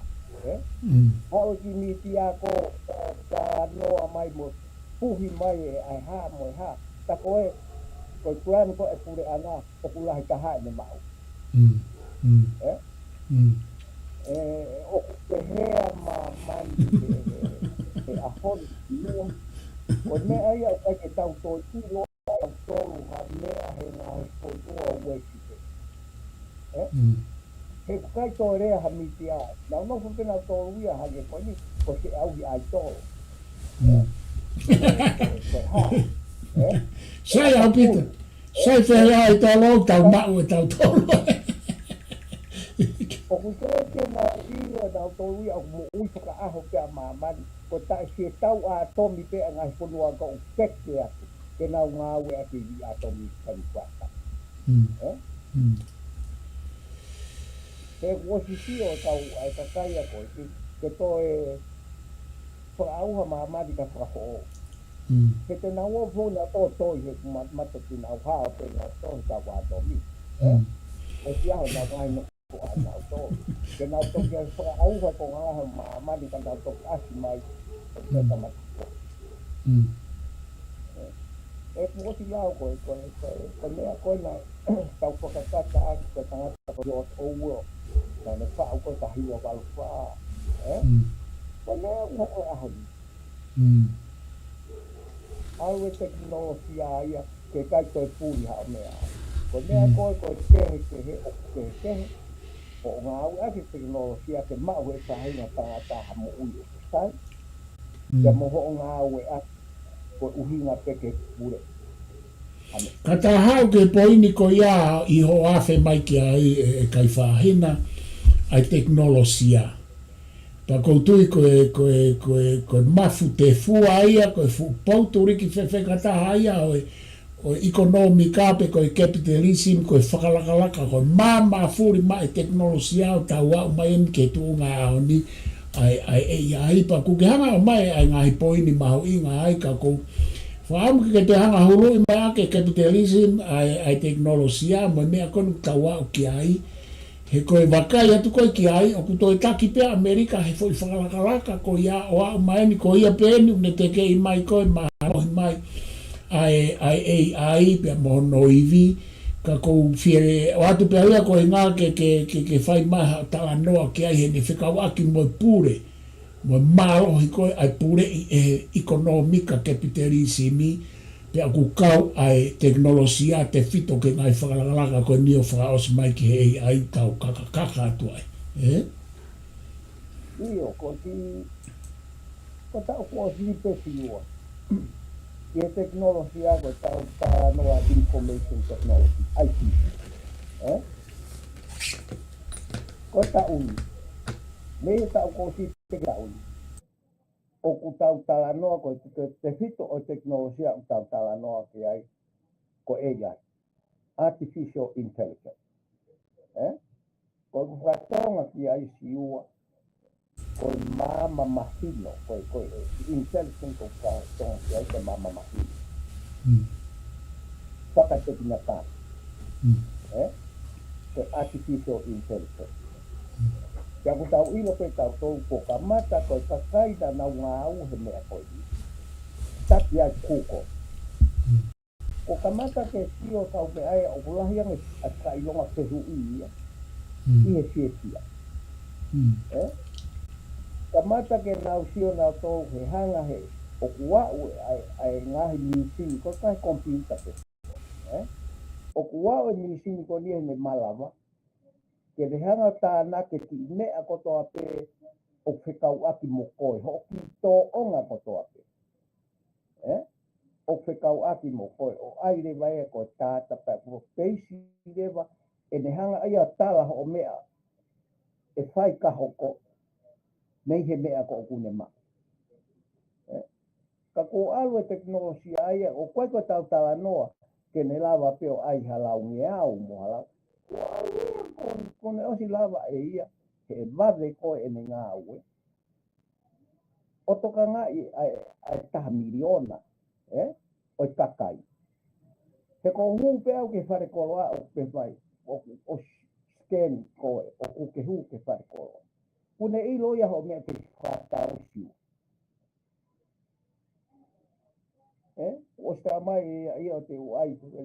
Ē? Mm. Haʻu e kiʻi mītia ko ē, ʻo talanoa mai mo puhi mai e ʻai hā mo e hā. Tā ko ē, ko e plan ko ē puleʻanga, ʻoku lahi taha ʻene maʻu. Mm, mm. Ē? Mm. Ē, ʻoku pehē ʻa māmani he, he, he ʻaho ni. Ko e meʻa ia ʻoku ʻikai ke tau toe ʻilo ʻe tautolu ha meʻa he ngaahi fonua uesia. Ē? Mm. He ʻoku ʻikai toe lea ha mītia. Nau nofo pē nautolu ia hangē ko eni, ko e ʻauhi ʻaitolo. Mm. Ko e, ko e hā. Ē? Sai ʻaupito. Sai pē ia ʻaitolo, tau maʻu ʻe tautolu. ʻOku ʻikai ke nau ʻilo ʻe nautolu ia ʻoku moʻui fakaʻaho pē ʻa māmani. Ko e taʻe siʻetau ʻātomi pē ʻa e ngaahi fonua ka ʻoku peke atu. Ke nau ngāueʻaki e ʻātomi kani kuata. Mm. Ē? Mm. He kuo ʻosi sio ʻa e kau, ʻa e kakai ʻa ko ē, ke, ke toe fakaʻauha māmani ka fakafoʻou. Mm. He te nau ō foki nautolu he kuo ma-, matamata te nau hao pē nautolu he tau ʻātomi. Ē? Mm. ʻOsi ʻaho naʻa nau ʻai nautolu. Ke nau toki fakaʻauha ko e ngaahi māmani ka nau toki ʻasi mai. Mm. Ke tamata. Mm. Ē, ʻoku ʻosi lau ko e, ko e, ko e, ko e meʻa ko ē naʻa tau fakakakato ʻaki ko e tangata ko George Orwell. Naʻa ne faʻu ko e taha hiva valu fā. Ē? Mm. Ko e meʻa ʻoku hoko he ʻaho ni. Mm. ʻAlu e tekinolosia ia ke ʻikai toe puli ha meʻa. Ko e meʻa Mm. ko ē, ko e kehekehe, ʻoku kehekehe. ʻO ngāueʻaki e tekinolosia ke maʻu he faʻahinga tangata ha moʻui ʻoku sai. Mm. Pea mo hoʻo ngāueʻaki ko e ʻuhinga pē ke pule. Ka ta haʻu ki he poini ko ia ʻi hoʻo afe mai ki ai ē, ē Kaifahina, ʻa e tekinolosia. Pea ʻoku ou tui ko e, ko e, ko e, ko e mafu tefua ia, ko e fuʻu poutuliki fefeka taha ia ʻo e, ʻo e ʻikonōmika pe ko e capitalism, ko e fakalakalaka, ko e māmā fuli mai e tekinolosia ʻo tau aʻu mai eni ki he tuʻunga ʻaho ni, ʻa e, ʻa e, ʻa e, ʻa e, pea ʻoku ke hanga ʻo ʻomai ʻa e ngaahi poini mahuʻinga ai ka ʻoku ou fakaʻamu ke ke toe hanga huluʻi mai ʻa e capitalism, ʻa e, ʻa e tekinolosia, mo e meʻa ko eni ʻoku tau aʻu ki ai. He ko e vakai atu ko ē ki ai, ʻoku toe taki pē ʻa ʻAmelika he foʻi fakalakalaka ko ia ʻo aʻu mai eni ko ia pē eni ʻoku ne tekeʻi mai ko e mālohi mai ʻa e, ʻa e A I pea mo hono ivi, ka ʻoku ou fie ʻoatu pē ia ko e ngā ke, ke, ke, ke fai mai ha talanoa ki ai he ne fekauʻaki mo e pule. Mo e mālohi ko ē ʻa e puleʻi ʻe he ʻikonōmika kapitalisimi, pea ʻoku kau ʻa e tekinolosia tefito ki he ngaahi fakalakalaka ko eni ʻo fakaʻosi mai ki he A I tau kakakaka atu ai. Ē? ʻIo, ko e kiʻi, ko ʻetau kuo ʻosi pē sio ki he tekinolosia ko ʻetau talanoa information technology, I T. Ē? Ko e taʻu ni. Mei he taʻu kuo ʻosi, teʻeki taʻu ni. ʻOku tau talanoa ko e te, te, tefito ʻo e tekinolosia ʻoku tau talanoa ki ai, ko e A I, Artificial Intelligence. Ē? Ko ʻeku fakatonga ki ai, Siua, ko e maama mahino, ko e, ko e intelligence ʻoku fakatonga ki ai, ko e maama mahino. Mm. Fakatekinikale. Mm. Ē? Ko e artificial intelligence. Mm. Pea ʻoku tau ʻilo pē tautolu, kuo kamata ko e kakai naʻa nau ngāue he meʻa ko eni, taki ai Google. Mm. Kuo kamata ke sio ki he meʻa ia, ʻoku lahi ange ʻa e fakaʻilonga fehuʻi ia, mm, ʻi he fiefia. Mm. Ē? Kamata ke nau sio nautolu he hanga he ʻoku aʻu ʻa e, ʻa e ngaahi mīsini, ko e ngaahi computer pē. Ē? ʻOku aʻu e mīsini ko eni heʻene malava ke ne hanga ʻo tānaki e kiʻi meʻa kotoa pē ʻoku fekauʻaki mo koe, hoʻo kiʻi tōʻonga kotoa pē. Ē? ʻOku fekauʻaki mo koe, ʻo ʻai leva ia ko e data pē, ko e peisi leva ʻene hanga ʻe ia ʻo tala hoʻo meʻa ʻe fai ka hoko mei he meʻa ko ē ʻoku ne maʻu. Ē? Ka kuo ʻalu e tekinolosia ia, ʻoku ʻikai ko ʻetau talanoa ke ne lava pē ʻo ʻai ha laungeau mo ha lau. Kuo ʻalu ia, kuo, kuo ne ʻosi lava ʻe ia, he vave ko ē ʻene ngāue, ʻo tokangaʻi ʻa e, ʻa e taha miliona, ē, ʻo e kakai. He ko u hū pē au ki he falekoloa ʻo pehē mai, ʻo, ʻo scan ko ē, ʻoku ke hū ki he falekoloa. Kuo ne ʻilo ia hoʻo meʻa ke fakatausi. Ē? ʻOsi tā mai ia, ia ʻo te u ʻai, ē,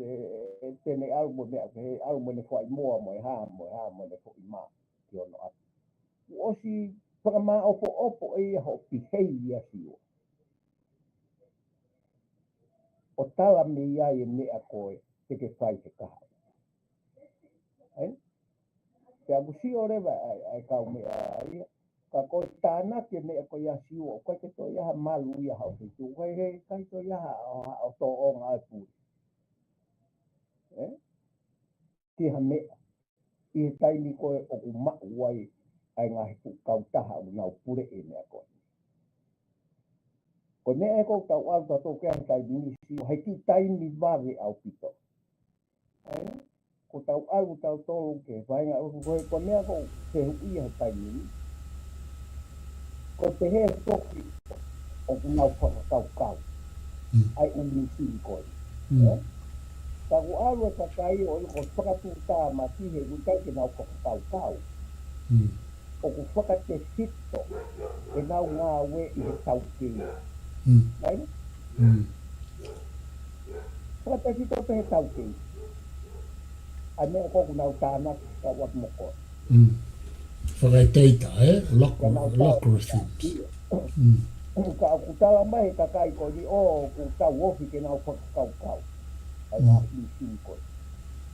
ē, te ne ʻalu mo e meʻa, he ʻalu mo ʻene foʻi moa, mo e hā, mo e hā, mo ʻene foʻi mā, ki hono ʻapi. ʻOsi fakamāʻopoʻopo ʻe ia hoʻo behavior, Siua. ʻO tala mei ai e meʻa ko ē te ke fai he kahaʻu. Ē? Pea ʻoku sio leva ʻa e, ʻa e kau meʻa ia. Ka ko e tānaki e meʻa ko ia, Siua, ʻoku ʻikai ke toe ʻi ai ha malu ia haʻo feituʻu. ʻIkai ke, ʻikai toe ʻi ai ha, ha, haʻo tōʻonga ʻa e puli. Ē? Ki ha meʻa. ʻI he taimi ko ē ʻoku maʻu ai ʻa e ngaahi fuʻu kautaha ʻoku nau puleʻi e meʻa ko ē. Ko e meʻa ē ʻoku tau ʻalu tautolu ki ai he taimi ni, Siua, he kiʻi taimi vave ʻaupito. Ē? Ko ʻetau ʻalu tautolu ki he vaʻinga ʻo ko e, ko e meʻa ʻoku ou fehuʻia he taimi ni, ko e pehē foki ʻoku nau fakakaukau. Mm. ʻA e ʻū mīsini ko ē. Mm. Ē? Ka ʻoku ʻalu e kakai ʻo ʻilo ko e fakatuʻutāmaki he ʻoku ʻikai ke nau fakakaukau. Mm. ʻOku fakatefito ʻenau ngāue ʻi he taukei. Mm. Right? Mm. Fakatefito pē he taukei. ʻA e meʻa ko ē ʻoku nau tānaki kau atu mo koe. Mm. Fakaʻeteita, ē? Loc-, ka nau tā-, logarithm. Ia. Mm. Ka ʻoku tala mai he kakai ko eni, ʻoku tau ofi ke nau fakakaukau. ʻA e, mm, ngaahi mīsini ko ē.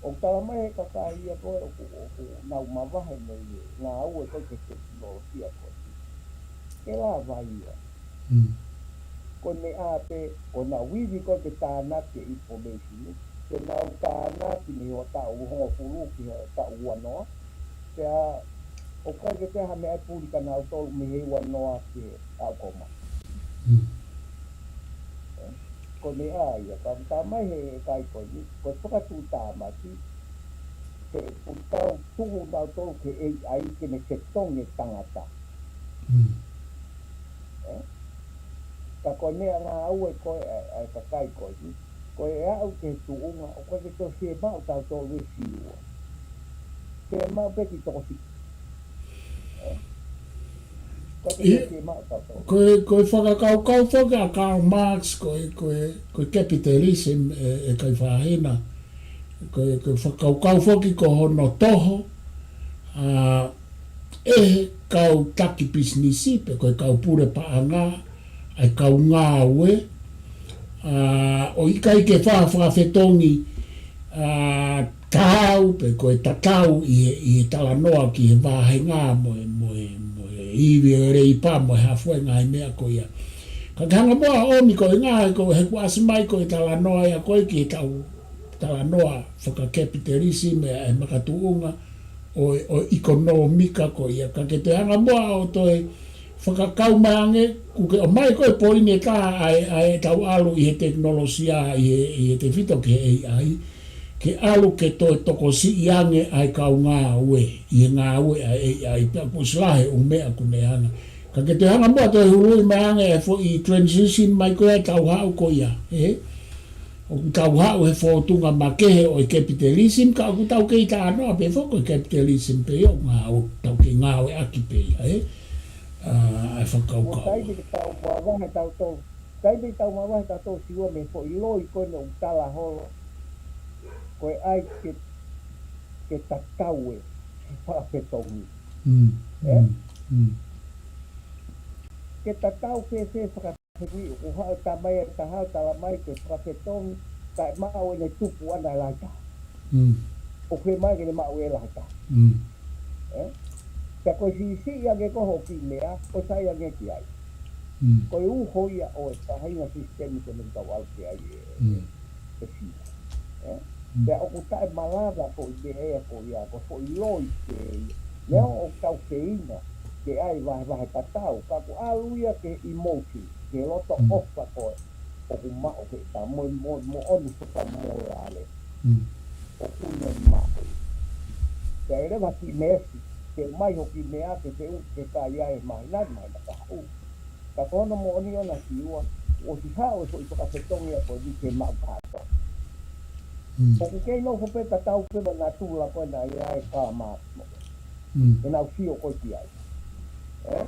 ʻOku tala mai he kakai ia ko ē, ʻoku, ʻoku nau mavahe mei he ngāue ko ē ki he tekinolosia ko ē. Ke lava ia. Mm. Ko e meʻa pē, ko ʻenau ivi ko ē ke tānaki e information, ke nau tānaki mei he taʻu hongofulu ki he taʻu uanoa. Pea ʻoku ʻikai ke toe ʻi ai ha meʻa ʻe puli kia nautolu mei he uanoa ki he taʻu kumi. Mm. Ko e meʻa ia, ka ʻoku tala mai he kakai ko eni, ko e fakatuʻutāmaki, he ʻoku tau tuku nautolu ki he A I ke ne fetongi e tangata. Mm. Ē? Ka ko e meʻangāue ko ē ʻa e, ʻa e kakai ko eni, ko e aʻu ki he tuʻunga, ʻoku ʻikai ke toe fiemaʻu tautolu e Siua. Fiemaʻu pē kiʻi tokosiʻi. Ē? ʻOku ʻikai ke toe fiemaʻu tautolu. Ko e, ko e fakakaukau foki ʻa Karl Marx, ko e, ko e, ko e capitalism ē, ʻe Kaifahina. Ko e, ko e fakakaukau foki ko hono toho, ʻa, ʻe he kau taki pisinisi, pe ko e kau pule paʻanga, ʻa e kau ngāue, ʻa, ʻo ʻikai ke fa-, fakafetongi, ʻa, taau, pe ko e tatau ʻi he, ʻi he talanoa ki he vāhenga mo e, mo e, mo e ivi ʻo e leipa mo e hā fua e ngaahi meʻa ko ia. Ka ke hanga muʻa ʻo ʻomi ko e ngaahi, ko e he kuo ʻasi mai ko e talanoa ia ko ē ki he tau talanoa fakakapitalism ʻa e makatuʻunga, ʻo e, ʻo e ʻikonōmika ko ia. Ka ke toe hanga muʻa ʻo toe fakakau mai ange, ʻoku ke ʻomai ko e poini ʻe taha ʻa e, ʻa e tau ʻalu ʻi he tekinolosia, ʻi he, ʻi he tefito ki he A I, ke ʻalu ke toe tokosiʻi ange ʻa e kau ngāue, ʻi he ngāue ʻa e A I, pea kuo ʻosi lahi e ʻū meʻa ʻoku ne hanga. Ka ke toe hanga muʻa toe huluʻi mai ange e foʻi transition mai ko ia ʻetau haʻu ko ia, ē? ʻOku tau haʻu he fōtunga makehe ʻo e capitalism, ka ʻoku tau kei talanoa pē foki ko e capitalism pē ia, ʻoku ngāue, tau kei ngāueʻaki pē ia, ē? ʻA, ʻa e fakakaukau. Taimi ke tau mavahe tautolu, taimi ke tau mavahe tautolu Siua mei he foʻi loi ko eni ʻoku tala holo, ko e ʻai ke, ke tatau e fakafetongi. Mm, ē? Mm, mm. Ke tatau fēfē faka- He kui, ʻoku haʻu e tamai ʻe taha ʻo tala mai ke fakafetongi, kae maʻu ʻene tupu ʻana e lahi taha. Mm. ʻOku fiemaʻu ke ne maʻu e lahi taha. Mm. Ē? Pea ko e siʻisiʻi ange ko hoʻo kiʻi meʻa, ʻoku sai ange ki ai. Mm. Ko e uho ia ʻo e faʻahinga sisitemi ko eni ʻoku tau ʻalu ki ai ē. Mm. ʻE Sina. Ē? Mm. Pea ʻoku taʻemalava ko e meʻa ia ko ia, ko e foʻi loi pē ia. Neongo ʻoku tau feinga ke ʻai vahevahe tatau, ka ʻoku ʻalu ia ki he emotion, ki he loto ʻofa ko ē ʻoku maʻu he ta mo, mo, moʻoni fakamōlale. Mm. ʻOku ne maʻu. Pea ʻe leva ki meesi, ke mai hoki meʻa, ke feʻunga ke kai ai e māhina, māhina kahaʻu. Ka ko hono moʻoni ʻona Siua, ʻosi haʻu e foʻi fakafetongi ia ko eni ke maʻu kātoa. Mm. ʻOku kei nofo pē tatau pē mo e natula ko ena ia ʻa e Karl Marx mo. Mm. ʻEnau sio ko ē ki ai. Ē?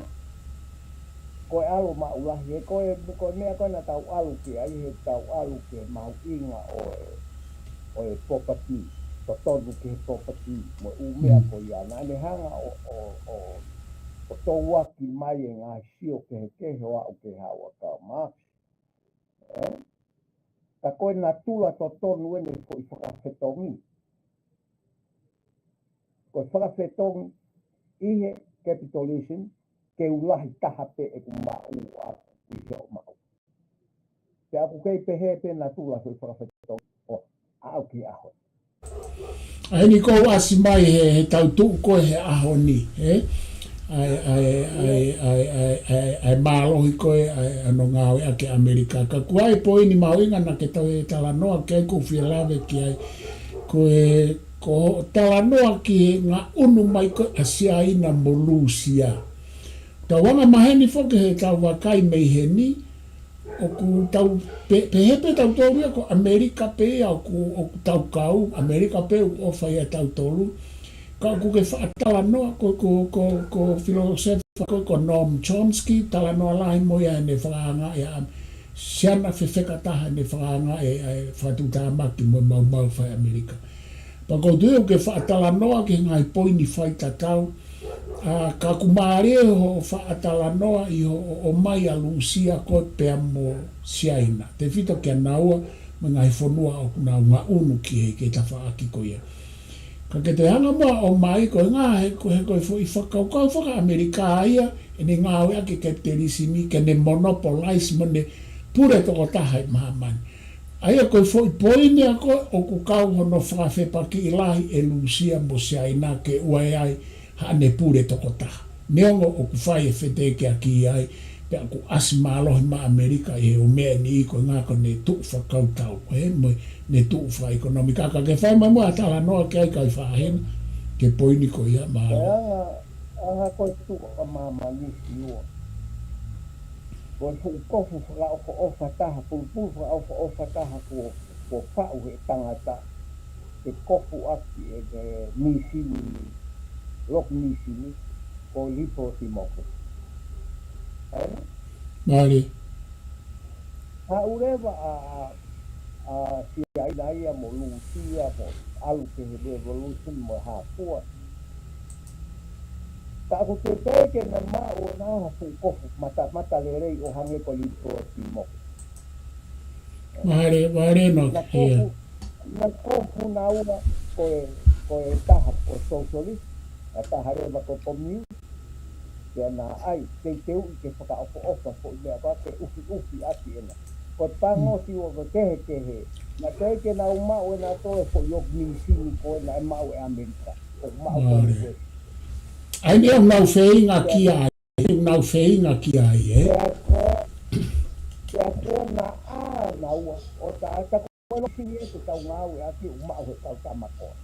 Ko e ʻalu maʻu lahi, ē, ko e, ko e meʻa ko ena tau ʻalu ki ai, he tau ʻalu ki he mahuʻinga ʻo e, ʻo e property, totonu ki he property, mo e ʻū meʻa Mm. ko ia. Naʻa ne hanga ʻo, ʻo, ʻo, ʻo touaki mai e ngaahi sio kehekehe ʻo aʻu ki he haʻu ʻa Karl Marx. Ē? Ka ko e natula totonu eni e foʻi fakafetongi. Ko e fakafetongi ʻi he capitalism, ke u lahi taha pē ʻeku maʻu ʻaku ʻi he ʻo maʻu. Pea ʻoku kei pehē pē natula foʻi fakafetongi ʻo aʻu ki he ʻaho. ʻA eni ʻoku ʻasi mai he, he tau tuʻu ko ē he ʻaho ni, ē? ʻA e, ʻa e, ʻa e, ʻa e, ʻa e, ʻa e, ʻa e mālohi ko ē, ʻa e, ʻa hono ngāueʻaki ʻe ʻAmelika. Ka ʻoku ʻi ai e poini mahuʻinga naʻa ke toe talanoa ki ai, ʻoku ou fie lave ki ai. Ko e, ko e talanoa ki he ngaʻunu mai ko ē ʻa Siaina mo Lūsia. Tau anga maheni foki he tau vakai mei heni, ʻoku tau pe-, pehē pē tautolu ia ko ʻAmelika pē ia ʻoku, ʻoku tau kau, ʻAmelika pē ʻoku ʻofa ʻia tautolu. Ka ʻoku ke faʻa talanoa ko, ko, ko, ko e filōsefa ko, ko Noam Chomsky, talanoa lahi mo ia ʻene fakaanga ʻe ʻa Siaina fefeka taha ʻene fakaanga ʻe, ʻe fakatuʻutāmaki mo e maumau fai ʻAmelika. Pea ʻoku ou tui ʻoku ke faʻa talanoa ki he ngaahi poini faitatau, ʻa, ka ʻoku mālie hoʻo faʻa talanoa ʻi hoʻo ʻomai ʻa Lūsia ko ē pea mo Siaina. Tefito kia naua mo e ngaahi fonua ʻoku nau ngaʻunu ki he, ki he tafaʻaki ko ia. Ka ke toe hanga muʻa ʻo ʻomai ko e ngaahi, ko e, ko e foʻi fakakaukau faka-ʻAmelika ia, ʻene ngāueʻaki e capitalism ke ne monopolize mo ne pule tokotaha ʻi māmani. ʻA ia ko e foʻi poini ia ko ē ʻoku kau hono fakafepakiʻi lahi ʻe Lūsia mo Siaina ke ʻoua ʻe ʻi ai haʻane pule tokotaha. Neongo ʻoku fai e feteʻekiʻaki ai, pea ʻoku ʻasi mālohi mai ʻAmelika ʻi he ʻū meʻa ni ko e ngaahi ko ʻene tuʻu fakakautau, ē, mo ʻene tuʻu fakaʻekonōmika. Ka ke fai mai muʻa ha talanoa ki ai kae fāhina, ki he poini ko ia, mālō. Anga, anga ko e tuʻu ʻa māmani Siua. Ko e fuʻu kofu fakaʻofoʻofa taha, pulupulu fakaʻofoʻofa taha kuo, kuo faʻu he tangata, ke kofu ʻaki e, e mīsini, loki mīsini, ko e liberal democracy. Ē? Mālie. Haʻu leva ʻa, ʻa, ʻa Siaina ia mo Lūsia mo ʻalu ki he revolution mo e hā fua. Ka ʻoku teʻeki ke na maʻu ʻe naua ha fuʻu kofu mata, mata lelei ʻo hangē ko e liberal democracy. Mālie, mālie ʻEnoke, na kofu, ia. Na kofu naua ko e, ko e taha ko e socialist, ʻa e taha leva ko e communist, pea na ʻai, teuteuʻi ke fakaʻofoʻofa foʻi meʻa ko ē ke ʻufiʻufi ʻaki ʻena. Ko e pango Mm. Siua ko e kehekehe. Naʻe teʻeki ke nau maʻu ʻe nautolu e foʻi loki mīsini ko ē naʻe maʻu ʻe ʻAmelika. ʻoku maʻu ko ē. ʻAi ni ʻoku nau feinga ki ai, ʻoku nau feinga ki ai, ē? Pea ko, pea ko na ʻa naua, ʻo ta ata ko e loki ni e te tau ngāueʻaki ʻoku maʻu he kau tama ko ē.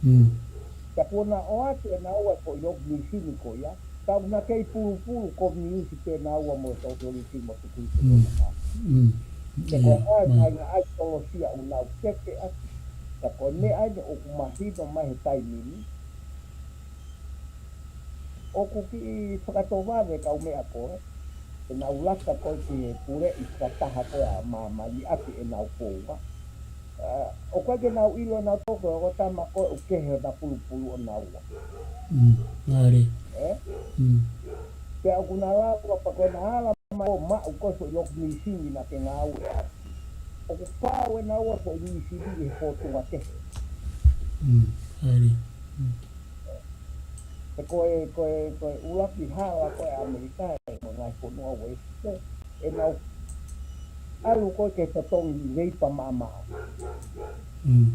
Mm. Pea ko na ʻoatu ʻe naua ko e loki mīsini ko ia, tau na kei pulupulu ko miusi pē naua mo e tau tolisi mo tukuisi. Mm. Mm. Te ko e ʻai mai ngā ʻai tolosia ʻoku nau keke ʻaki. Pea ko e meʻa ʻai ne ʻoku mahino mai he taimi ni. ʻOku kiʻi fakatovave kau meʻa ko ē, ʻenau laka ko ē ki he puleʻi fakataha ko ē ʻa māmani ʻaki ʻenau koua. ʻA, ʻoku ʻikai ke nau ʻilo ʻenau toko, ʻoku tama ko ē ʻoku kehe ʻa pulupulu ʻo naua. Mm, ʻari. Ē? Mm. Pea ʻoku na lava pea ko na ala mai ʻo maʻu ko ē foʻi loki mīsini na ke ngāueʻaki. ʻOku pau ʻe naua foʻi mīsini ʻi he fōtunga kehe. Mm, ʻari. Mm. He ko e, ko e, ko e ʻuluaki hala ko ē ʻAmelika ē, mo e ngaahi fonua Uēsite, ʻenau ʻalu ko ē ke totongi leipa maʻamaʻa. Mm.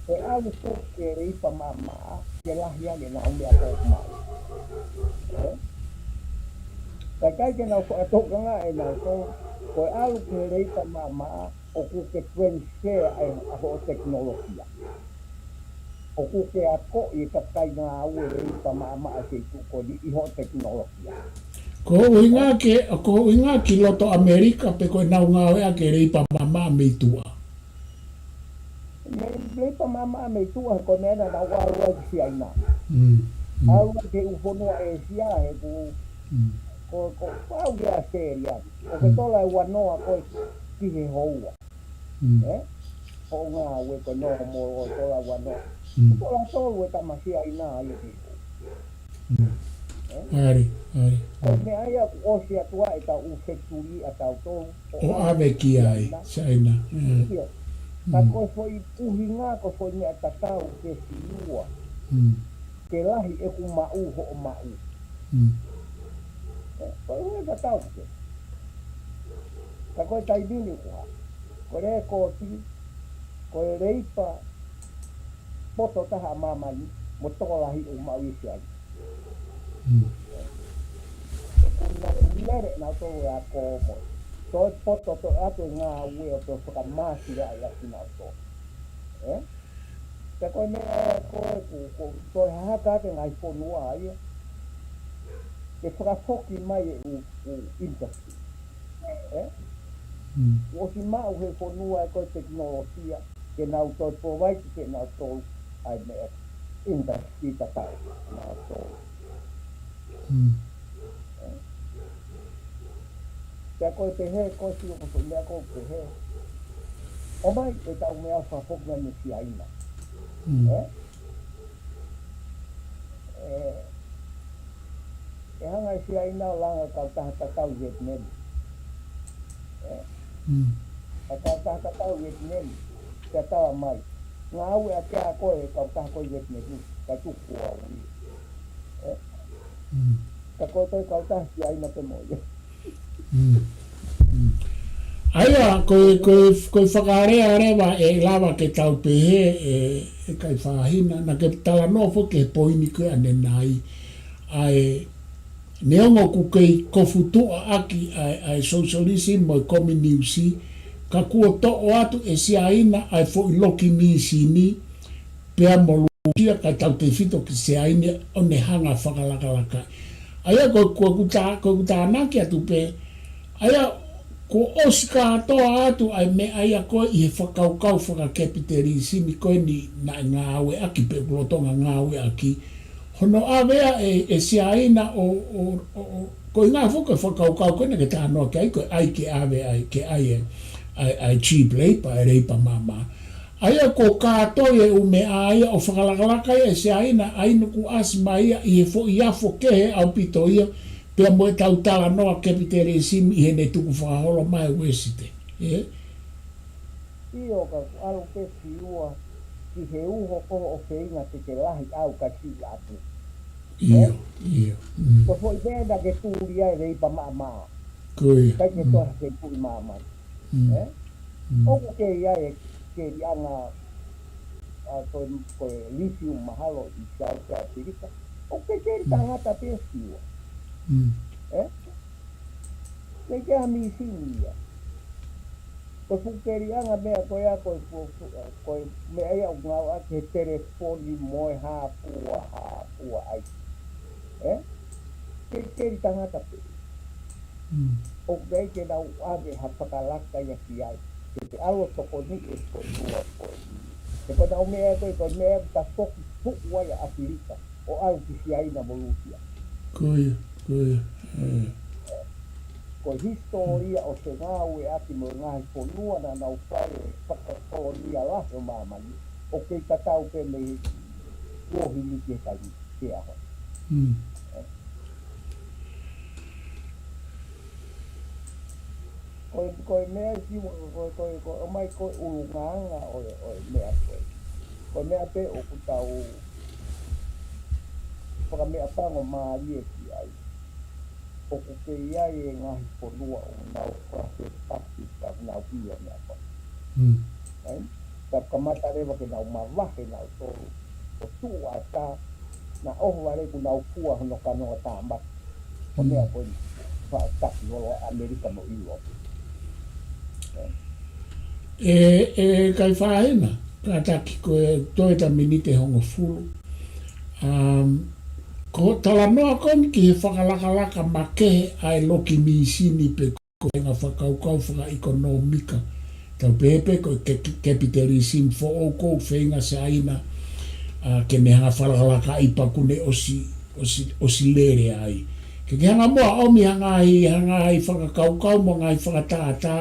ʻE ʻalu ko ē ke leipa maʻamaʻa, ke lahi ange ʻenau meʻa ko ē maʻu. Ē? Kae ʻikai ke nau fakatokanga ʻenau tō, ko e ʻalu ke leipa maʻamaʻa, ʻoku ke transfer ʻa e, ʻa hoʻo tekinolosia. ʻOku ke akoʻi e kakai ngāue leipa maʻamaʻa kei tuʻu ko eni ʻi hoʻo tekinolosia. Ko e ʻuhinga ke, ko e ʻuhinga ki loto ʻAmelika pe ko ʻenau ngāueʻaki e leipa maʻamaʻa mei tuʻa. Mei, leipa maʻamaʻa mei tuʻa he ko e meʻa naʻa nau ʻalu ai ki Siaina. Mm, mm. ʻAlu ai ki he ʻū fonua ʻĒsia he ʻoku, mm, ko, ko pau ki ʻAositelēlia. ʻOku ke, mm, tola ua noa ko ē ki he houa. Mm. Ē? Ko e ngāue ko ē noa mo e tola ua noa. Mm. Tola tolu e tama Siaina ai e ki he houa. Mm. Ē? ʻAri, ʻari. Ko e, mm, meʻa ia ʻoku ʻosi atu ai ʻetau ʻū fekituli ʻatautolu ʻo, ʻo ʻave, ʻave ki ai, Siaina. Siaina. Mm. ʻIo. Ka, mm, ko e foʻi ʻuhinga, ko e foʻi meʻa tatau ke fiua. Mm. Ke lahi ʻeku maʻu hoʻo maʻu. Mm. Ē, ko e ʻuhinga tatau ke. Ka ko e taimi ni ʻoku hā. Ko e lēkooti, ko e leipa poto taha ʻa māmani, mo e tokolahi ʻoku maʻu ʻi Siaina. Mm. ʻOku nau lele nautolu ʻo ako mo. Toe poto toe ʻatu e ngāue ʻo toe fakamāsilaʻi ʻaki nautolu. Ē? Pea ko e meʻa ko ē ʻoku, ʻoku toe hahake ʻa e ngaahi fonua ia. Ke fakafoki mai e ʻū, ʻū industry. Ē? Mm. ʻOsi maʻu he fonua ē ko e tekinolosia, ke nau toe provide ke nau toe ʻai meʻa industry tatau, nau toe. Mm. Ē? Pea ko e pehē, ko e sio ko e meʻa ko e pehē. ʻOmai ʻetau meʻa fakafoki mai mei Siaina. Mm. Ē? Ē, ʻe hanga ʻe Siaina ʻo langa e kautaha tatau Vietnam. Ē? Mm. E kautaha tatau Vietnam, pea tala mai. Ngāueʻaki ʻa koe he kautaha ko ē Vietnam, ka tuku au ia. Ē? Mm. Ka ko e toe kautaha Siaina pē mo ia. Mm. Mm. ʻA ia, ko e, ko e, ko e fakalea leva ʻe lava ke tau pehē, ē, ʻe Kaifahina, naʻa ke talanoa foki ki he poini ko ē ʻanenai, ʻa e, neongo ʻoku kei kofutuʻa ʻaki ʻa e, ʻa e socialism mo e kominiusi, ka kuo toʻo atu ʻe Siaina ʻa e foʻi loki mīsini, pea mo Lūsia, kae tautefito ki Siaina ʻo ne hanga ʻo fakalakalaka. ʻA ia ko, ko ʻeku tā-, ko ʻeku tānaki atu pē, ʻa ia kuo ʻosi kātoa atu ʻa e meʻa ia ko ē ʻi he fakakaukau fakakapitalisimi ko eni naʻe ngāueʻaki pe ʻoku lolotonga ngāueʻaki. Hono ʻave ia ʻe, ʻe Siaina ʻo, ʻo, ʻo, ʻo, ko e ʻuhinga foki e fakakaukau ko ē naʻa ke talanoa ki ai, ko e ʻai ke ʻave ai, ke ʻai e, ʻai, ʻai cheap labor, ʻai labor maʻamaʻa. ʻA ia kuo kātoi e ʻū meʻa ia ʻo fakalakalaka ia ʻe Siaina, ʻa ia naʻa ku ʻasi mai ia ʻi he foʻi afo kehe ʻaupito ia, pea mo ʻetau talanoa kapitalisimi ʻi heʻene tukufakaholo mai Uēsite. Ē? ʻIo, ka ʻoku ʻalu pē fiua ki he uho ko hoʻo feinga ke ke lahi ʻau ka siʻi ʻapu. ʻIo, ʻio. Mm. Ko e foʻi meʻa naʻa ke tuli ai e leipa maʻamaʻa. Ko ia. ʻIkai ke toe ha senituli maʻamaʻa. Mm. Ē? Mm. ʻOku kei ʻi ai e keliʻanga ʻa ko e, ko e lithium mahalo ʻi South Africa. ʻOku kei keli tangata pē Siua. Mm. Eh? Kei keli ha mīsini ia. Ko e fuʻu keliʻanga meʻa ko ia, ko e fu-, fu-, ko e meʻa ia ʻoku ngāueʻaki he telefoni mo e hā fua, hā fua ai. Eh? Kei keli tangata pē. Mm. ʻOku ʻikai ke nau ʻave ha fakalaka ia ki ai. Ke te ʻalu ʻo tokoniʻi e fonua ko ē. He ko ʻenau meʻa ko ē, ko e meʻa ʻoku ta foki tuʻu ai ʻa ʻAfilika ʻo ʻalu ki Siaina mo Lūsia. Ko ia, ko ia. Eh. Ko e hisitōlia ʻo e ngāueʻaki mo e ngaahi fonua naʻa nau fai e fakakolonia lahi ʻo māmani, ʻoku kei tatau pē mei he kuohili ki he taimi, ki he ʻaho ni. Mm. Ko e, ko e meʻa ʻi Siua, ko e, ko e, ko e, ʻomai ko e ʻulungaanga ʻo e, ʻo e meʻa ko ē. Ko e meʻa pē ʻoku tau fakameʻapango mālie ki ai. ʻOku kei ʻi ai e ngaahi fonua ʻoku nau fakafepaki, ka ʻoku nau ʻilo meʻa ko ē. Mm. Ai? Ka kamata leva ke nau mavahe nautolu ʻo tuʻu ʻatā, naʻa ʻohovale kuo nau fua hono kanoa tāmaki. Ko e meʻa ko eni, faʻa taki holo ʻa ʻAmelika mo ʻIulope. Eh. ʻE, ʻe Kaifahena, kātaki ko e toe ʻeta miniti ʻe hongofulu. Um, ko e talanoa ko eni ki he fakalakalaka makehe ʻa e loki mīsini pe ko e ngaahi fakakaukau fakaʻekonōmika. Tau pehē pē ko e ke-, capitalism foʻou ko ē ʻoku feinga Siaina, ʻa, ke ne hanga fakalakalakaʻi pea kuo ne ʻosi, ʻosi, ʻosi lele ai. Ke ke hanga muʻa ʻomi ha ngaahi, ha ngaahi fakakaukau mo e ngaahi fakatātā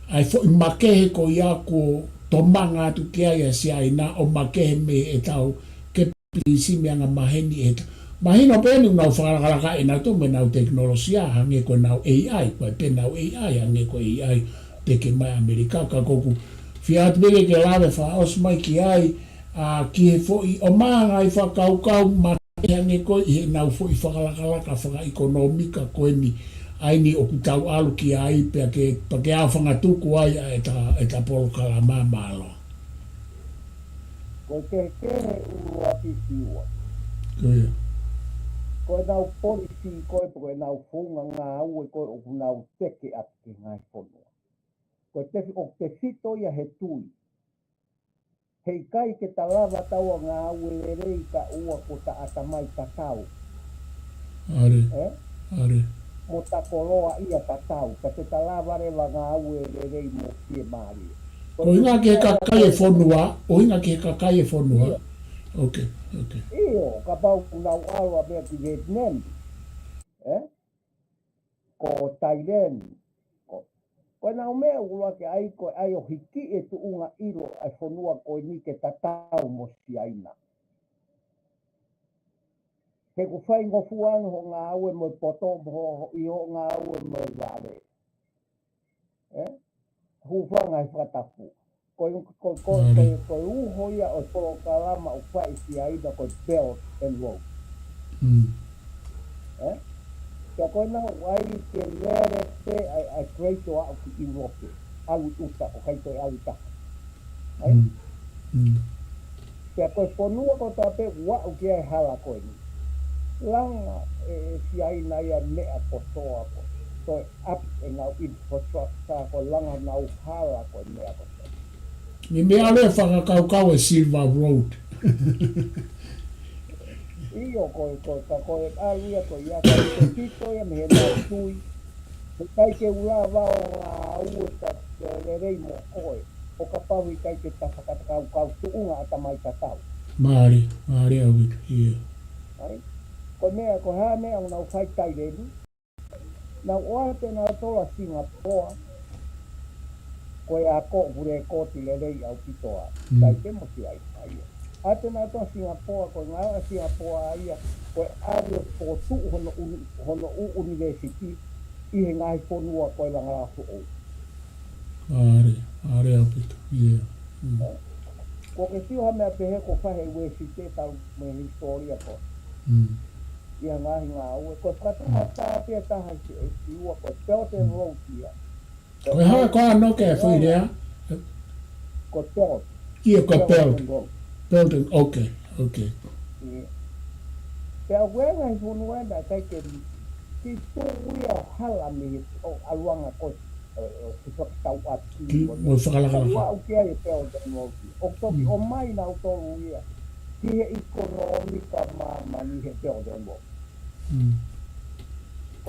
ʻa e foʻi makehe ko ia kuo tomanga atu ki ai ʻa Siaina ʻo makehe mei heʻetau ke pilisi mei he anga maheni ʻe ta. Mahino pē eni ʻoku nau fakalakalaka ʻenau tō mo ʻenau tekinolosia, hangē ko ʻenau A I, ko e pē ʻenau A I, hangē ko e A I teke mai ʻAmelika, ka ko ʻeku fie ʻatu pē ke lave fakaʻosi mai ki ai, ʻa, ki he foʻi ʻomai ngaahi fakakaukau makehe hangē ko ē ʻi heʻenau foʻi fakalakalaka fakaʻekonōmika ko eni, ʻa eni ʻoku tau ʻalu ki ai, pea ke, pea ke ʻaofangatuku ai ʻa ʻeta, ʻeta polokalama, mālō. Ko e kehekehe ʻuluaki Siua. Ko ia. Ko ʻenau polisī ko ē, ko ʻenau founga ngāue ko ē ʻoku nau teke ʻaki ki he ngaahi fonua. Ko e tefi-, ʻoku tefito ia he tui. Heʻikai ke ta lava taua ngāue lelei kae ʻoua kuo ta ʻatamai tatau. ʻAle. Eh? ʻAle. Mo ta koloaʻia tatau, ka te ta lava leva ngāue lelei mo fiemālie. Ko e ʻuhinga ki he kakai e fonua, ʻuhinga ki he kakai e fonua. ʻIo. Ok, ok. ʻIo, kapau ʻoku nau ʻalu ʻa meʻa ki Vietnam, eh? Ko Thailand, ko, ko ʻenau meʻa ʻuluaki ʻa ia ko e ʻai ʻo hiki e tuʻunga ʻilo ʻa e fonua ko eni ke tatau mo Siaina. He ʻoku faingofua ange hoʻo ngāue mo e poto mo ho-, ho-, ʻi hoʻo ngāue mo e vale. Eh? Hūfanga he fakatapu. Ko e, ko, ko, ko e, ko e uho ia ʻo e polokalama ʻoku fai ʻe Siaina ko e Belt and Road. Mm. Eh? Ka ko ʻenau ʻai ke lele pē ʻa e, ʻa e trade ʻo aʻu ki ʻIulope. ʻAlu ʻi ʻuta, ʻoku ʻikai toe ʻalu ʻi tahi. Ai? Mm. Mm. Pea ko e fonua kotoa pē ʻoku aʻu ki ai e hala ko eni. Langa ʻe, ʻe Siaina ia meʻa kotoa ko ē. Ko e ʻapi ʻenau infrastructure ko e langa ʻenau hala ko e meʻa kotoa. Meimei ʻalu e fakakaukau e Silver Road. ʻIo, ko e, ko e, ka ko e ʻalu ia ko ia, ka ko e tito ia mei heʻenau tui. Heʻikai ke u lava ʻo ngāue ta lelei mo koe ʻo kapau heʻikai ke ta fakakaukau tuʻunga ʻatamai tatau. Mālie, mālie ʻaupito, ʻio. Ai? Ko e meʻa, ko e hā e meʻa ʻoku nau fai Taileni? Nau ʻoatu ʻe nautolu ʻa Singapoa, ko e ako ʻoku lekooti lelei ʻaupito ʻa Mm. Taileni mo Siaina ia. ʻAtu ʻe nautolu ʻa Singapoa, ko e ngāue ʻa Singapoa ia, ko e ʻalu ʻo fokotuʻu hono uni-, hono ʻū ʻunivēsiti ʻi he ngaahi fonua ko e langa langa foʻou. Mālie, mālie ʻaupito, ʻio. Mm. Ko ke sio ha meʻa pehē ko e fai he uēsite talu mei he hisitōlia ko ē. Mm. ʻI he ngaahi ngāue, ko e fakataha Mm. tā pē taha ʻi he, ʻi he ua ko e Belt and Mm. Road ia. Ko e hā ko ā noke e foʻi lea? Ko e Belt. ʻIo, ko e Belt Belt. And Road. Belt and, okay, okay. ʻIo. Pea ʻoku ʻi ai e ngaahi fonua naʻe ʻikai ke, ke tuʻu ia ʻo hala mei he ʻaluʻanga ko ē, ʻo, ʻo, ʻo fakatauʻaki ki, mo e fakalakalaka. Ua ʻoku ʻi ai e Belt and Road. ʻOku toki ʻomai nautolu ia ki he ʻekonōmika māmani he Belt and Road.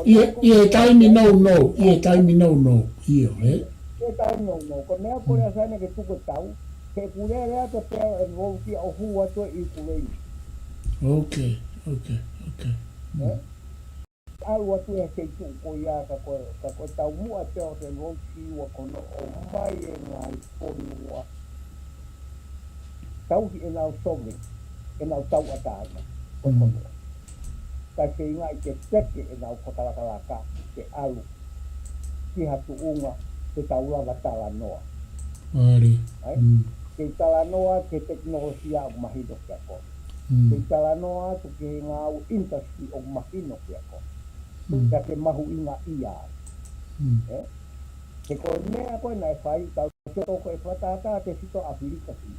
ʻI he, ʻi he taimi nounou, ʻi he taimi nounou, ʻio, ē? ʻI he taimi nounou, ko e meʻa ko ia sai na ke tuku e tau, he ʻoku lele atu e Belt and Road ia ʻo hū atu ʻi ʻIukuleini. Okay, okay, okay. ʻAlu atu e feituʻu ko ia ka ko, ka ko e taumuʻa e Belt and Road ki ua ko hono ʻomai e ngaahi fonua. Tauhi ʻenau sovereignty, ʻenau tauʻatāina, ʻo e fonua. Kae feingaʻi ke teke ʻenau fakalakalaka ke ʻalu ki ha tuʻunga ke tau lava talanoa. Mālie. Ai? Ke talanoa ki he tekinolosia ʻoku mahino kiate koe. Ke talanoa atu ki he ngāue industry ʻoku mahino kiate koe. Pea ke mahuʻingaʻia ai. Ē? He ko e meʻa ko ē naʻe fai, tau sio ko e fakatātā tefito ʻAfilika ki.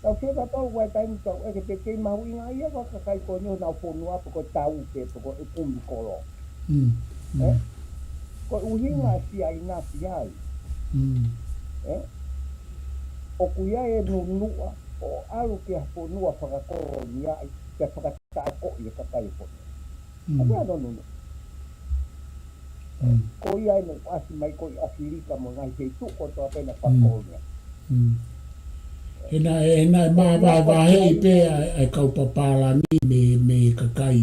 Tau sio tautolu ko e taimi tau ʻeke pe kei mahuʻingaʻia ko e kakai ko eni honau fonua pe ko e tau pe, pe ko e kumi kolo. Ē? Ko e ʻuhinga ʻa Siaina ki ai. Ē? ʻOku ʻi ai e nunuʻa ʻo ʻalu ki ha fonua fakakolonia ai, ke fakatakoʻi e kakai e fonua. ʻOku ʻi ai hono nunuʻa. Ko ia ʻene ʻasi mai ko ē ʻi ʻAfilika mo e ngaahi feituʻu kotoa pē naʻe fakakolonia. He naʻe, he naʻe māvahevaheʻi pē ʻa e, ʻa e kau papālangi mei, mei he kakai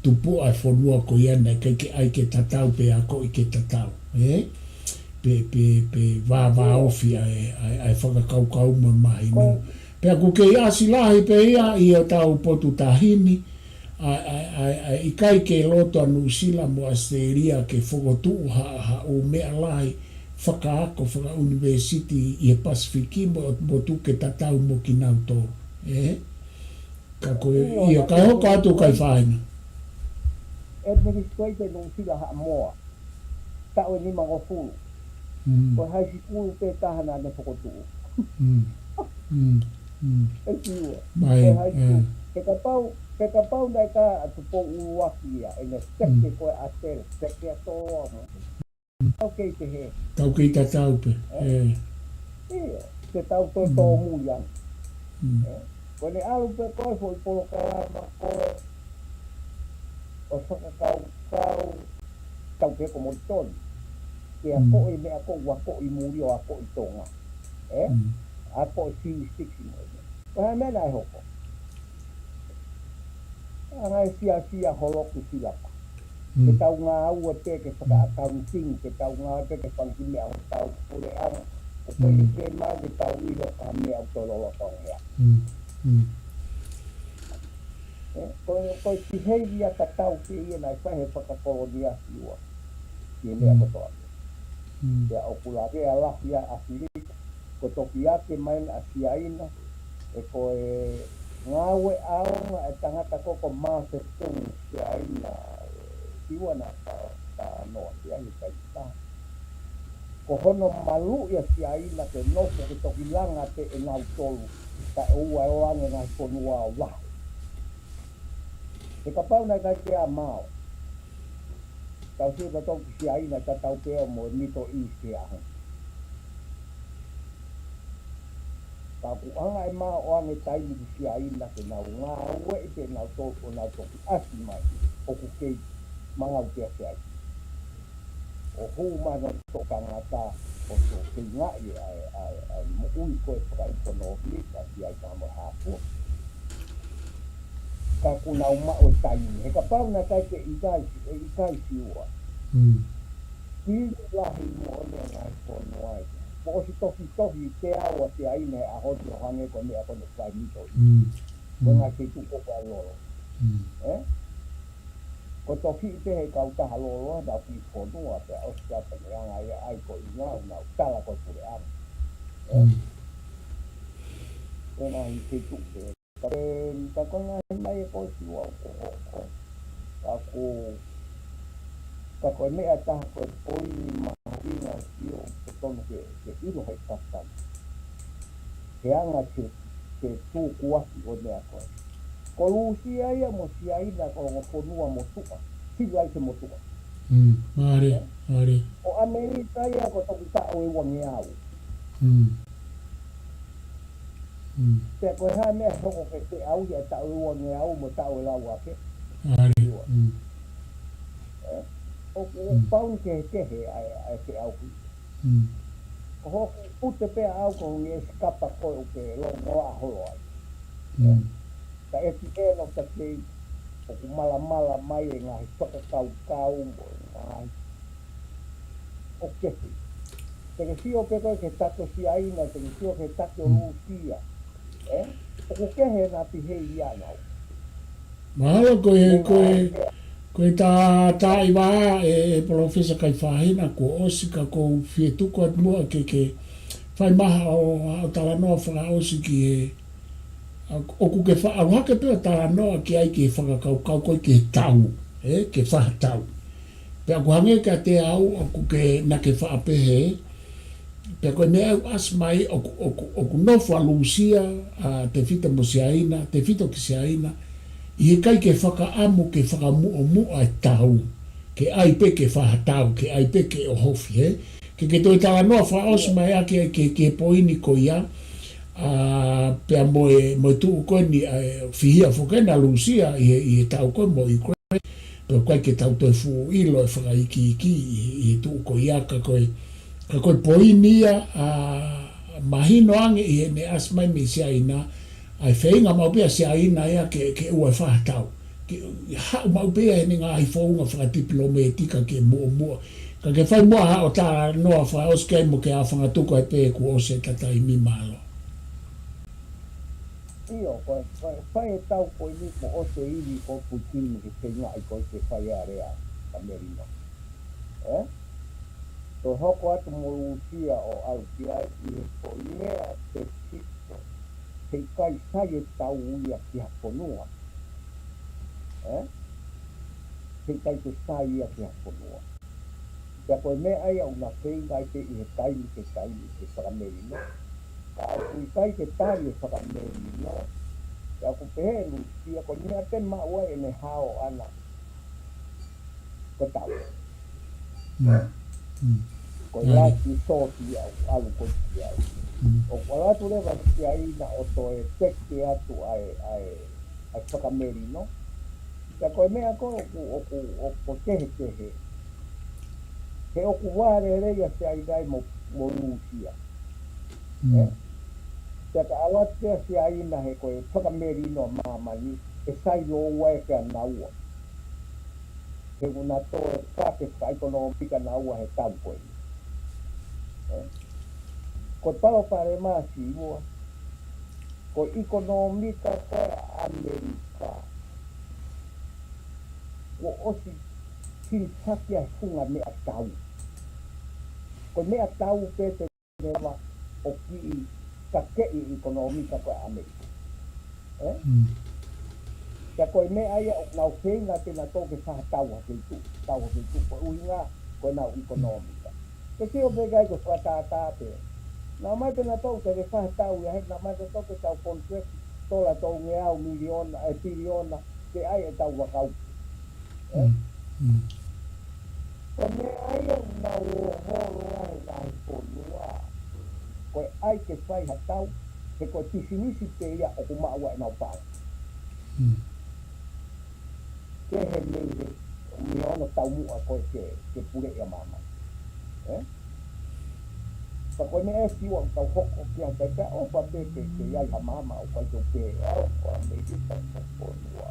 tupuʻa e fonua ko ia naʻe ʻikai ke ʻai ke tatau pe akoʻi ke tatau. Ē? Pe, pe, pe vāvāofi ʻa e, ʻa e, ʻa e fakakaukau mo e mahino. Pea ʻoku kei ʻasi lahi pē ia ʻi hotau potu tahi ni, ʻa e, ʻa e, ʻa e, ʻa e ʻikai ke loto ʻa Nuʻusila mo ʻAositelēlia ke fokotuʻu ha, ha ʻū meʻa lahi fakaako, fakaʻunivēsiti ʻi he Pasifiki mo, mo tuku ke tatau mo kinautolu. Ē? Ka ko e, ʻio, ʻio, ka e hoko atu kae fai na. Administrator Nuʻusila Haʻamoa. Taʻu ʻe nimangofulu. Ko e high school pē taha naʻa ne fokotuʻu. ʻE ʻiua. Mai, ko e high school. He kapau, he kapau naʻe ʻikai atu pou uluaki ia, ʻene teke ko e ʻatele, teke ʻa tō. Tau kei pehē. Tau kei tatau pē. Ē? ʻIo, ke tau tō tōmui ange. Ē? Ko ʻene ʻalu pē ko e foʻi polokalama ko ē ʻo fakakaukau, tau pehē ko Moulitoni. Ke akoʻi meʻa ko ē ʻoku akoʻi muli ʻo akoʻi Tonga. Ē? Akoʻi silisiki mo e meʻa. Ko e hā e meʻa naʻe hoko? Anga e siasi ʻa Holoku Silapa. Ke tau ngāue pē ke fakaʻakaunitingi, ke tau ngāue pē ke fanga kiʻi meʻa ʻo tau puleʻanga. Ko e pē mau ke tau ʻilo ka meʻa ʻoku tololoto ange. Ē, ko, ko e behavior tatau pē ia naʻe fai he fakakolonia ki ua. Ki he meʻa kotoa. Pea ʻoku lavea lahi ʻa ʻAfilika. Ko e toki ake mai ʻa Siaina, ʻe ko e ngāue ʻaonga e tangata ko ē ko Mao Zedong Siaina, ʻi ua na ka, ka noa Siaina kai ta. Ko hono maluʻi ʻa Siaina ke nofo ke toki langa pē ʻe nautolu, ka ʻoua ʻe ʻoange ngaahi fonua ʻo vahe. He kapau naʻe ʻikai ke ʻa Mao. Tau sio tautolu ki Siaina tatau pē mo e Middle East he ʻaho. Ka ʻoku ʻanga ʻe Mao ʻo ʻoange taimi ki Siaina ke nau ngāueʻi pē nautolu ʻo nau toki ʻasi mai ʻoku kei mangau pē ʻa Siaina. ʻO hū mai hono tokanga ʻo feingaʻi ʻa e, ʻa e, ʻa e moʻui ko ē fakaʻekonōmika ʻa Siaina mo Hāpani. Ka ʻoku nau maʻu e taimi. He kapau naʻe ʻikai ke ʻikai, ʻe ʻikai Siua. Pili lahi moʻoni ʻa e ngaahi fonua ia. Kuo ʻosi tohitohi teau ʻa Siaina he ʻaho ni ʻo hangē ko e meʻa ko ē naʻe fai mito. Ko e ngaahi feituʻu ko ē ʻa e lolo. Ē? Ko e tohi pē he kautaha lolo, naʻa ku fonua pē ʻa ʻOsitēlia ʻa e anga ia ʻa e ko e ʻuhinga ʻoku nau tala ko e puleʻanga. Ē? Ko e ngaahi feituʻu pē. Ka pē, ka ko e ngaahi meʻa ia ko ē Siua ʻoku hoko. Ka ko, ka ko e meʻa taha ko e poini mahuʻinga ʻoku totonu ke, ke ʻilo he tatau. He anga ke ke tukuakiʻi ʻo e meʻa ko ē. Ko Lūsia ia mo Siaina ko e ongo fonua motuʻa, sivilaise motuʻa. Mm, mālie, mālie. ʻO ʻAmelika ia ko e toki taʻu ʻe uangeau. Mm. Mm. Pea ko e hā e meʻa ʻe hoko ke feʻauhi ʻa e taʻu ʻe uangeau mo e taʻu ʻe lauake? Mālie. Iwa. Mm. ʻE? ʻOku Mm. pau ni kehekehe ʻa e, ʻa e feʻauhi. Mm. Ko hoku pute pē au ko e ngeʻesi kapa ko ē ʻoku ke longoaʻa holo ai. Mm. Ka ʻe ki ʻeno ka kei ʻoku malamala mai e ngaahi fakakaukau mo e ngaahi ʻoku kehe. Te ke sio pē koe ki he taki ʻo Siaina, te ke sio ki he taki ʻo Mm. Lūsia. ʻE? ʻOku kehe ʻena behaviour ʻana. Mahalo ko e, ko e, ko e tā, tā i vā e, e Palōfesa Kaifahina kuo ʻosi ka ʻoku ou fie tuku atu muʻa ke, ke fai mai haʻo, haʻo talanoa fakaʻosi ki he, ʻa, ʻoku ke faʻa ʻalu hake pē ʻo talanoa ki ai ki he fakakaukau ko ē ki he tau, ʻe, ki he faʻa tau. Pea ʻoku hangē kiate au ʻoku ke, naʻa ke faʻa pehē, pea ko e meʻa ʻoku ʻasi mai ʻoku, ʻoku, ʻoku nofo ʻa Lūsia, ʻa, tefito mo Siaina, tefito ki Siaina, ʻi he ʻikai ke fakaʻamu ke fakamuʻomuʻa e tau, ke ʻai pē ke faʻa tau, ke ʻai pē ke ʻohofi, ē. Ke ke toe talanoa fakaʻosi mai ʻaki ai ki he, ki he poini ko ia, ʻa, pea mo e, mo e tuʻu ko eni, ʻa, fihia foki ena ʻa Lūsia ʻi he, ʻi he tau ko ē mo ʻIukuleini. Pea ʻoku ʻikai ke tau toe fuʻu ʻilo e fakaikiiki ʻi, ʻi he tuʻu ko ia ka ko e, ka ko e poini ia, ʻa, mahino ange ʻi heʻene ʻasi mai mei Siaina, ʻa e feinga maʻu pē ʻa Siaina ia ke, ke ʻoua ʻe faʻa tau. Ke haʻu maʻu pē ia heʻene ngaahi founga fakatipilōmētika ke muʻomuʻa. Ka ke fai muʻa haʻo talanoa fakaʻosi ki ai mo ke ʻafangatuku ai pē kuo ʻosi ʻeta taimi, mālō. ʻIo, ko e, ko e fai e tau ko eni kuo ʻosi e ivi ko Putin ke feingaʻi ko ē ke fai e alea ʻa Melino. ʻE? Toe hoko atu mo Lūsia ʻo ʻalu ki ai ʻi he ko e meʻa tefito. He ʻikai sai e tau ia ki ha fonua. ʻE? He ʻikai ke sai ia ki ha fonua. Pea ko e meʻa ia ʻoku na feinga ai pē ʻi he taimi ki he taimi ke fakamelino. Ka ʻoku ʻikai ke tali e fakamelino. Pea ʻoku pehē ʻe Lūsia ko e meʻa pē maʻu ai ʻene hao ʻana ko e tau. Mm. Mm. Ko e last resort ia ʻoku ʻalu ko ē ki ai. Mm. ʻOku ʻalu atu leva ki ai na ʻo toe teke atu ʻa e, ʻa e, ʻa e fakamelino. Pea ko e meʻa ko ē ʻoku, ʻoku, ʻoku kehekehe. He ʻoku vālelei ʻa Siaina mo, mo Lūsia. Mm. ʻE? Pea ka ʻalu atu pē ʻa Siaina he ko e fakamelino ʻa māmani, ʻe sai lōua ʻe kia naua. He ʻoku na toe fakaʻekonōmika naua he tau ko ē. ʻE? Ko e palopalema ʻa Sīsū, ko e ʻekonōmika ko ē ʻa ʻAmelika, kuo ʻosi hilifaki ʻa e funga meʻatau. Ko e meʻatau pē te ne lava ʻo kiʻi kakeʻi e ʻekonōmika ko ē ʻa ʻAmelika. ʻE? Mm. Pea ko e meʻa ia ʻoku nau feinga ke na toki faʻa tau hake ʻi tuʻa, tau hake ʻi tuʻa, ko e ʻuhinga ko ʻenau ʻekonōmika. Ke sio pē ki ai ko e fakatātā pē. Naʻa mai pē na toki ke faʻa tau ia, he naʻa mai pē toki tau contract, tola tolungeau miliona, ʻe piliona, ke ʻai ʻetau vakau. ʻE? Mm. Mm. Ko e meʻa ia ʻoku nau ō holo ai he ngaahi fonua. Ko e ʻai ke fai ha tau, he ko e pisinisi pē ia ʻoku maʻu ai ʻenau paʻanga. Mm. Kehe mei he, mei hono taumuʻa ko ē ke, ke puleʻi ʻa māmani. ʻE? Ka ko e meʻa ʻe fiu ʻoku tau hoko ki ai, ʻikai ke ʻofa pē ke, ke ʻi ai ha maama ʻoku ʻikai ke pē au, ko ʻAmelika ko e fonua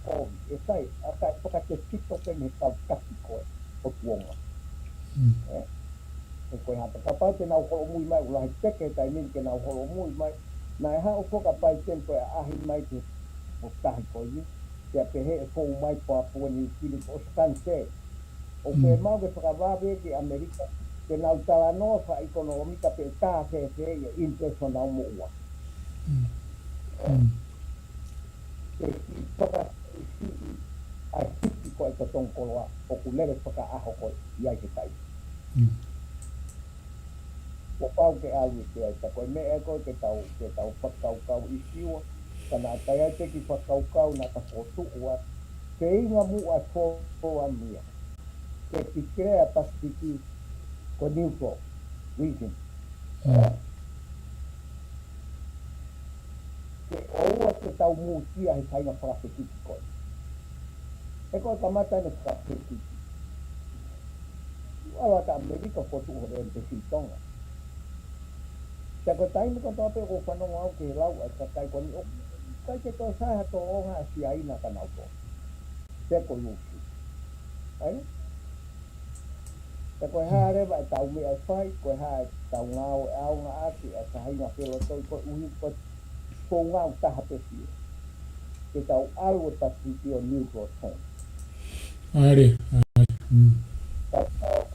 ʻoku ʻomi. ʻE sai, ʻa ka e fakatefito pē mei he kau taki ko ē ʻo Tuonga. Mm. ʻE? He ko e hā, kapau te nau holomui mai, ʻoku lahi pē ke taimi ni ke nau holomui mai. Naʻe haʻu foki ʻa Paiteni ko e ʻaʻahi mai ki he potutahi ko eni. Pea pehē ʻe fou mai Papua New Guinea ko e ʻosi kaniseli. ʻOku Mm. fiemaʻu ke fakavave ki ʻAmelika, ke nau talanoa fakaʻekonōmika pe tā fēfē ʻa e interest ʻo nau moʻua. Mm. Mm. Ke siʻi fakasiʻisiʻi ʻa e hiki ko ē ʻa e totongi koloa, ʻoku lele fakaʻaho ko ē ʻi ai he taimi. Mm. kuo pau ke ʻalu ʻi ai, ka ko e meʻa ko ē ke tau, ke tau fakakaukau ʻi Siua, ka naʻa ʻikai ai pē ke fakakaukau naʻa ta fokotuʻu atu. Feinga muʻa Foloa Mia ke declare Pasifiki ko e neutral region. Mm. Ke ʻoua ke tau mūtia he faʻahinga fakafekiki ko ē. He ko e kamata ʻene fakafekiki. ʻAlu atu ʻa ʻAmelika fokotuʻu hono embassy ʻi Tonga. Pea ko e taimi kotoa pē ʻoku ou fanongo au ki he lau ʻa e kakai ko eni, ʻoku ʻikai ke toe sai ha tōʻonga ʻa Siaina kia nautolu. Pea ko Lusi. ʻAi? Pea ko e hā leva ʻetau meʻa ʻe fai, ko e hā ʻetau ngāue ʻaonga ʻaki ʻa e faʻahinga felotoi koeʻuhi ko e founga ʻe taha pē Siua. Ke tau ʻalu ʻo Pasifiki ʻo neutral zone. ʻAle, ʻale. Mm. Tau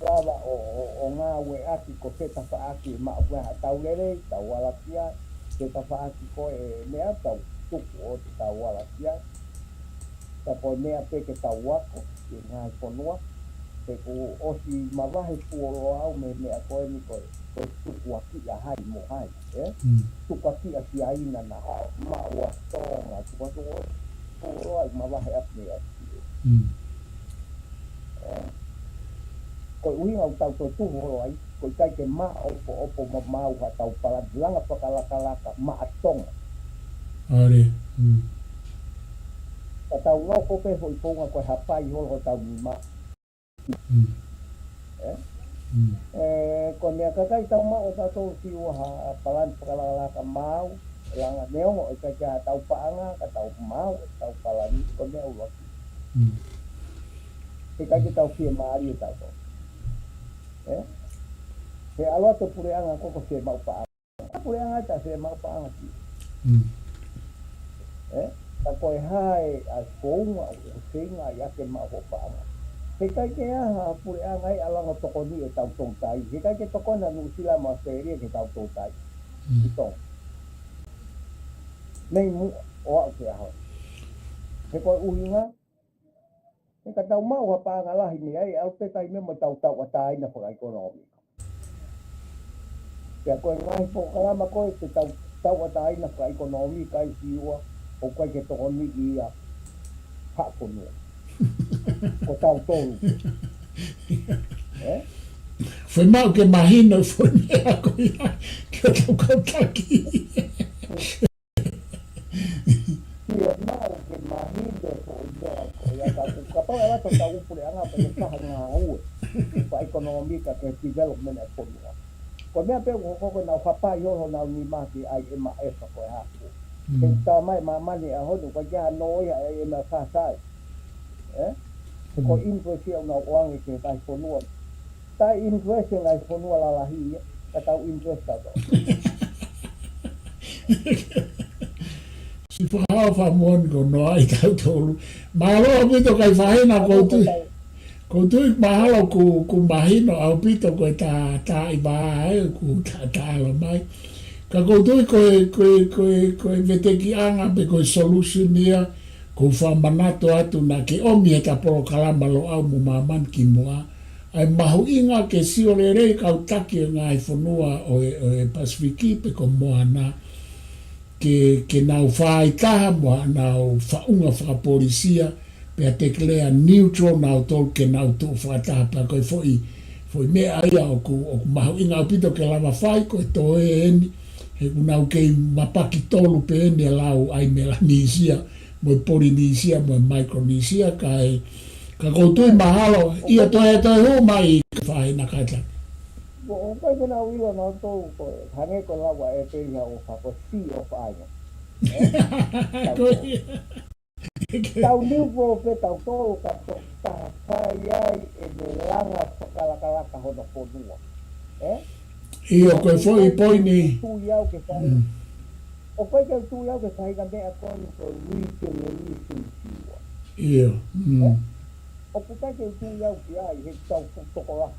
lava ʻo, ʻo, ʻo ngāueʻaki ko e tafaʻaki ʻe maʻu ai haʻatau lelei, tau ala ki ai, ko e tafaʻaki ko e meʻa tau tuku ʻo tau ala ki ai. Ka ko e meʻa pē ke tau ako ki he ngaahi fonua, he kuo ʻosi mavahe fuoloa au mei he meʻa ko eni ko e, ko e tukuakiʻi ʻa hai mo hai, ē? Mm. Tukuakiʻi ʻa Siaina naʻa haʻu, maʻu ʻa Tonga, tukuakiʻi fuoloa ʻi mavahe ʻaki mei ʻapi. Mm. Ē? Ko e ʻuhinga ʻoku tau toe tuhu holo ai, ko e ʻikai ke maʻopoʻopo maʻamautolu haʻatau palani langa fakalakalaka maʻa Tonga. ʻAle. Mm. Ka tau nofo pē foʻi founga ko e hapai holo hotau nima. Mm. Ē? Mm. Ē, ko e meʻa kakai tau maʻu ʻe tautolu Siua ha palani fakalakalaka maʻu, langa neongo ʻe ʻikai ke ʻi ai haʻatau paʻanga, ka tau maʻu ʻetau palani, ko e meʻa ʻuluaki. Mm. He ʻikai ke tau fiemālie tautolu. Ē? He ʻalu atu e puleʻanga ko ē ko e fiemaʻu paʻanga. Ka puleʻanga ʻe taʻe fiemaʻu paʻanga ki. Mm. Ē? Ka ko e hā e ʻa e founga ʻoku feinga ai ke maʻu hoʻo paʻanga. He ʻikai ke ʻi ai ha puleʻanga ʻe ʻalu ange ʻo tokoniʻi ʻetau toutai. He ʻikai ke tokoni ʻa Nuʻusila mo ʻAositelēlia ki heʻetau toutai. Mm. ʻI Tonga. Mei muʻa ʻo aʻu ki he ʻaho ni. He ko e ʻuhinga, he ka tau maʻu ha paʻanga lahi mei ai, ʻalu pē taimi mo ʻetau tauʻatāina fakaʻekonōmika. Pea ko e ngaahi polokalama ko ē ke tau tauʻatāina fakaʻekonōmika ʻi Siua, ʻoku ʻikai ke tokoniʻi ia ha fonua. Ko tautolu. Ē? Fiemaʻu ke mahino foʻi meʻa ko ia, ke tau kau taki. Fiemaʻu ke mahino foʻi meʻa ko ia, ka ʻoku kapau ʻe ʻalu atu ʻetau puleʻanga pea ʻikai ke taha ngāue fakaʻekonōmika ki he development ʻa e fonua. Ko e meʻa pē ʻoku hoko ko ʻenau hapai holo honau nima ki he I M F ko e hā. Mm. He talamai ʻe māmani he ʻaho ni, ʻoku ʻikai ke ʻi ai ha nō ia ʻa e I M F sai. Ē? He ko e, mm, interest ia ʻoku nau ʻoange ki he ngaahi fonua. Taʻe interest e ngaahi fonua lalahi ia, ka tau interest tautolu. Siʻi Fakahā, fakamoʻoni ko hono ʻai tautolu. Mālō ʻaupito kakai fāina, ʻoku ou tui, ʻoku ou tui mahalo ʻoku, ʻoku mahino ʻaupito ko e tā, tā ʻi vā ē, ʻoku tā, tā ʻalu mai. Ka ʻoku ou tui ko e, ko e, ko e, ko e vetekiʻanga pe ko e solution ia, ʻoku ou fakamanatu atu naʻa ke ʻomi heʻeta polokalama Loʻau mo Māmani ki muʻa. ʻA e mahuʻinga ke sio lelei kau taki ʻo e ngaahi fonua ʻo e, ʻo e Pasifiki pe ko Moana, ke, ke nau fāitaha mo haʻanau faʻunga fakapolisia, pea declare neutral nautolu ke nau tuʻu fakataha pea ko e foʻi, foʻi meʻa ia ʻoku, ʻoku mahuʻinga ʻaupito ke lava fai, ko e toe eni, he ʻoku nau kei mapaki tolu pē eni e lau ʻa e Melanisia, mo e Polinisia, mo e Maikolonisia, kae, ka ʻoku ou tui mahalo, ia toe, toe hū mai kakai fāina, kātaki. ʻOku ʻikai ke nau ʻilo nautolu ko e, hangē ko e lau ʻa e pē ia ʻo fako si ʻo fāina. Ko ia. Tau neutral pē tautolu ka toki taha fai ai ʻene langa fakalakalaka hono fonua. Ē? ʻIo, ko e foʻi poini. Tui au ke fai. Mm. ʻOku ʻikai ke u tui au ki he faʻahinga meʻa ko eni ko e regionalism Siua. ʻIo. Mm. Ē? ʻOku ʻikai ke u tui au ki ai, he tau tokolahi,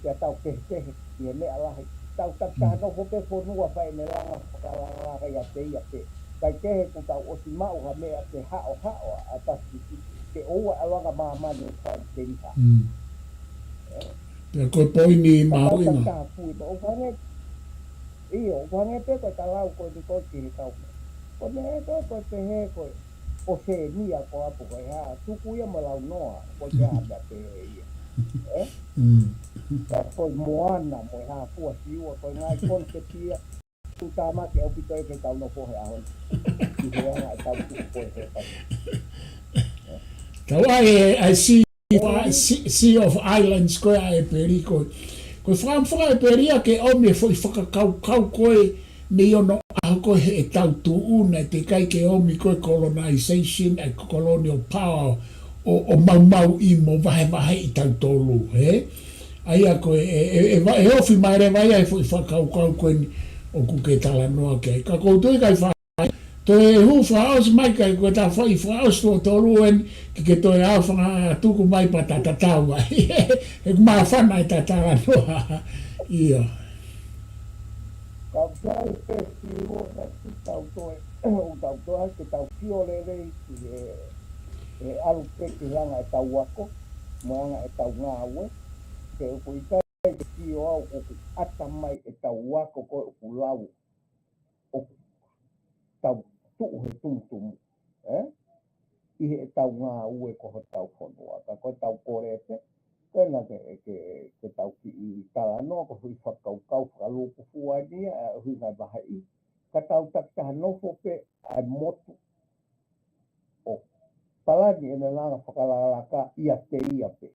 pea tau kehekehe ʻi he meʻa lahi. Tau taki taha, mm, nofo pē fonua fai ʻene langa fakalakalaka ia pē ia pē. Kae kehe kuo tau ʻosi maʻu ha meʻa ke haʻohaʻo ʻa e Pasifiki, ke ʻoua ʻalu ange ʻa māmani ʻo fai ke liha. Mm. Ē? Pea ko e poini mahuʻinga. Ka tau taki taha pui, ʻo fane, ʻIo, ʻoku hangē pē ko e ka lau ko eni ko e ki he kau. Ko e meʻa ko e, ko e pehē ko e, ʻo sēnia ko apu ko e hā, tuku ia mo launoa, ko e hā meʻa pehē ia. Ē? Mm. Ka ko e moana mo e hā fua siua, ko e ngaahi konisepi ia, tuʻutāmaki ʻaupito ia ke tau nofo he ʻaho ni. Ki he anga ʻetau tuʻu ko e he pasi. Tau ai e, I see. Sea, Sea of Islands ko ē ʻa ʻEpeli ko ē. Ko e fakaʻamu fakaʻepeli ia ke ʻomi e foʻi fakakaukau ko ē mei onoʻaho ko ē heʻetau tuʻu naʻe teʻeki ai ke ʻomi ko e colonization, ʻa e colonial power ʻo, ʻo maumauʻi mo vahevaheʻi tautolu, hē? ʻA ia ko e, e, e, e va-, e ofi mai leva ia e foʻi fakakaukau ko eni ʻoku ke talanoa ki ai. Ka ʻoku ou tui ʻikai fa-, toe hū fakaʻosi mai ka ko e ta fai fakaʻosi tuʻo tolu eni ke ke toe ʻalu fakatuku mai pea ta tatau ai. He ʻoku māfana e ta talanoa. ʻIo. Ka ʻoku sai pē siua ka ʻoku tau toe, ʻoku tau toe ke tau sio lelei ki he, he ʻalu pē ki he anga ʻetau ako, mo e anga ʻetau ngāue, he ʻoku ʻikai ke sio au ʻoku ʻata mai ʻetau ako ko ē ʻoku lau ʻoku tau tuʻu he tumutumu, ē? ʻI heʻetau ngāue ko hotau fonua. Ka ko ʻetau kole pē, ko ena ke, ke, ke tau kiʻi talanoa, ko e foʻi fakakaukau fakalūkufua eni ia, ʻa e ʻuhinga e vaheʻi. Ka tau takitaha nofo pē ʻa e motu ʻo palani ʻene langa fakalakalaka ʻiate ia pē.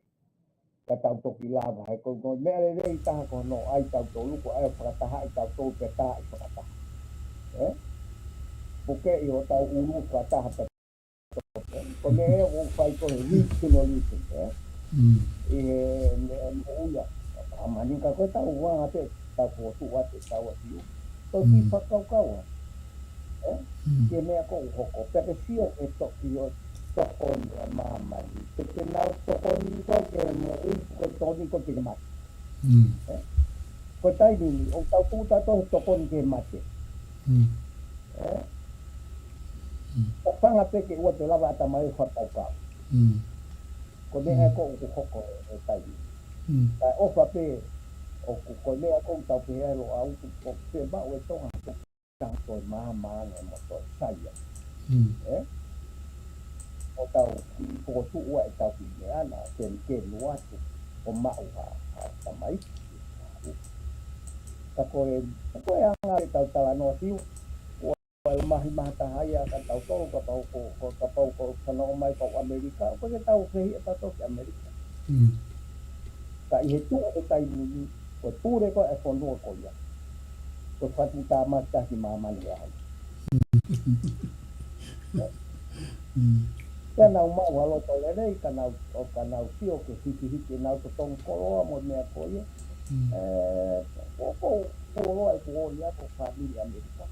Ka tau toki lava, he ko e meʻa lelei taha ko hono ʻai tautolu, ko e ʻai fakataha ʻi tautolu pē taha ʻi fakataha. Ē? Puke ʻi hotau ʻulu fakataha pē. Ko e meʻa ʻoku fai ko e regionalism, ē? Mm. ʻI he meʻa mo ia. ʻA e maninga ko e tau vanga pē, tau fotu atu, tau atu. Ko e kiʻi Mm. fakakaukau, ē? Mm. Ke meʻa ko ʻoku hoko. Pea ke sio ke toki ʻo tokoni ʻa māmani. Ke te nau tokoni ko ke moʻui, ko e tokoni ko ke mate. Mm. Ē? Ko e taimi ni, ʻoku tau tuʻu tautolu he tokoni ke mate. Mm. Ē? Mm. Ka fanga pē ke ʻoua te lava ʻata mai e fakakaukau. Mm. Ko e meʻa Mm. ko ʻoku hoko e taimi. Mm. Ka ʻofa pē, ʻoku ko e meʻa ko ʻoku tau pehē ai Loʻau, ko e pē maʻu e Tonga, ko e tau toe māmā ange mo toe saia. Mm. Ē? ʻO tau kiʻi fokotuʻu ʻa e tau kiʻi meʻa na, ke, ke nuatu, ʻo maʻu ha, ha tamai. Ka ko e, ka ko e anga e tau talanoa siu, ʻo e mahi maha taha ia ka tautolu ka pau ko, ko, ka pau ko, ka nau mai pau ʻAmelika, ko ke tau fehi e tautolu ki ʻAmelika. Mm. Ka ʻi he tuʻu he taimi ni, ko e pule ko e fonua ko ia. Ko e fatu tāmaki taha ki māmani ai. Mm. Pea nau maʻu ha loto lelei, ka nau, ʻo ka nau sio ke hikihiki nau totongi koloa mo e meʻa ko ia. Mm. Ē, ko, ko, koloa e kuo ʻomi ʻa ko fāmili ʻAmelika.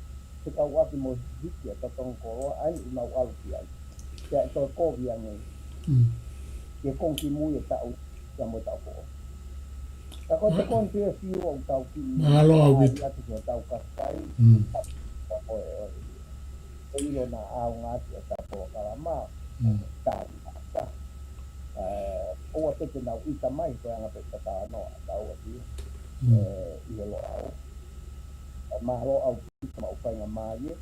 Ke kau ʻaki mo hiki ʻa totongi koloa, ʻa eni ʻoku nau ʻalu ki ai. Pea ʻe toe kovi ange. Mm. Ke konga ki mui e taʻu, ia mo e taʻu foʻou. Ka ko e te Ah. konga pē siu ʻoku tau ki Mālō ʻaupito. ʻAi atu ki hotau kakai. Mm. Ka ko e, ʻo e, ʻe ʻilo naʻa ʻaonga atu e tau polokalama, Mm. tau ata. Ē, ʻoua pē te nau ʻita mai, ko e anga pē ka talanoa, tau atu. Mm. Ē, ʻi he Loʻau. Ē, mālō ʻaupito maʻu faingamālie.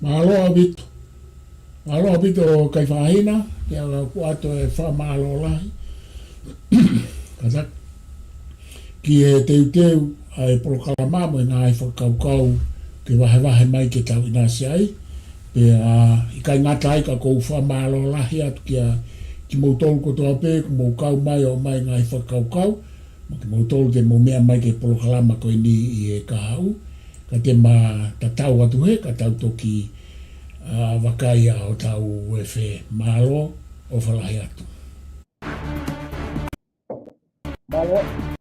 Mālō ʻaupito. Mālō ʻaupito Kaifahina, ke ala ku atu e fakamālō lahi. Kātaki. Ki he teuteu ʻa e polokalama mo e ngaahi fakakaukau ke vahevahe mai ke tau ʻinasi ai. Pea ʻikai ngata ai ka ʻoku ou fakamālō lahi atu kia kimoutolu kotoa pē, kuo mou kau mai ʻo mai ngaahi fakakaukau, mo kimoutolu te mou meʻa mai ki he polokalama ko eni ʻi he kahaʻu, ka te ma tatau atu hē, ka tau toki, ā, vakai ʻa hotau efe. Mālō, ʻofa lahi atu. Mālō.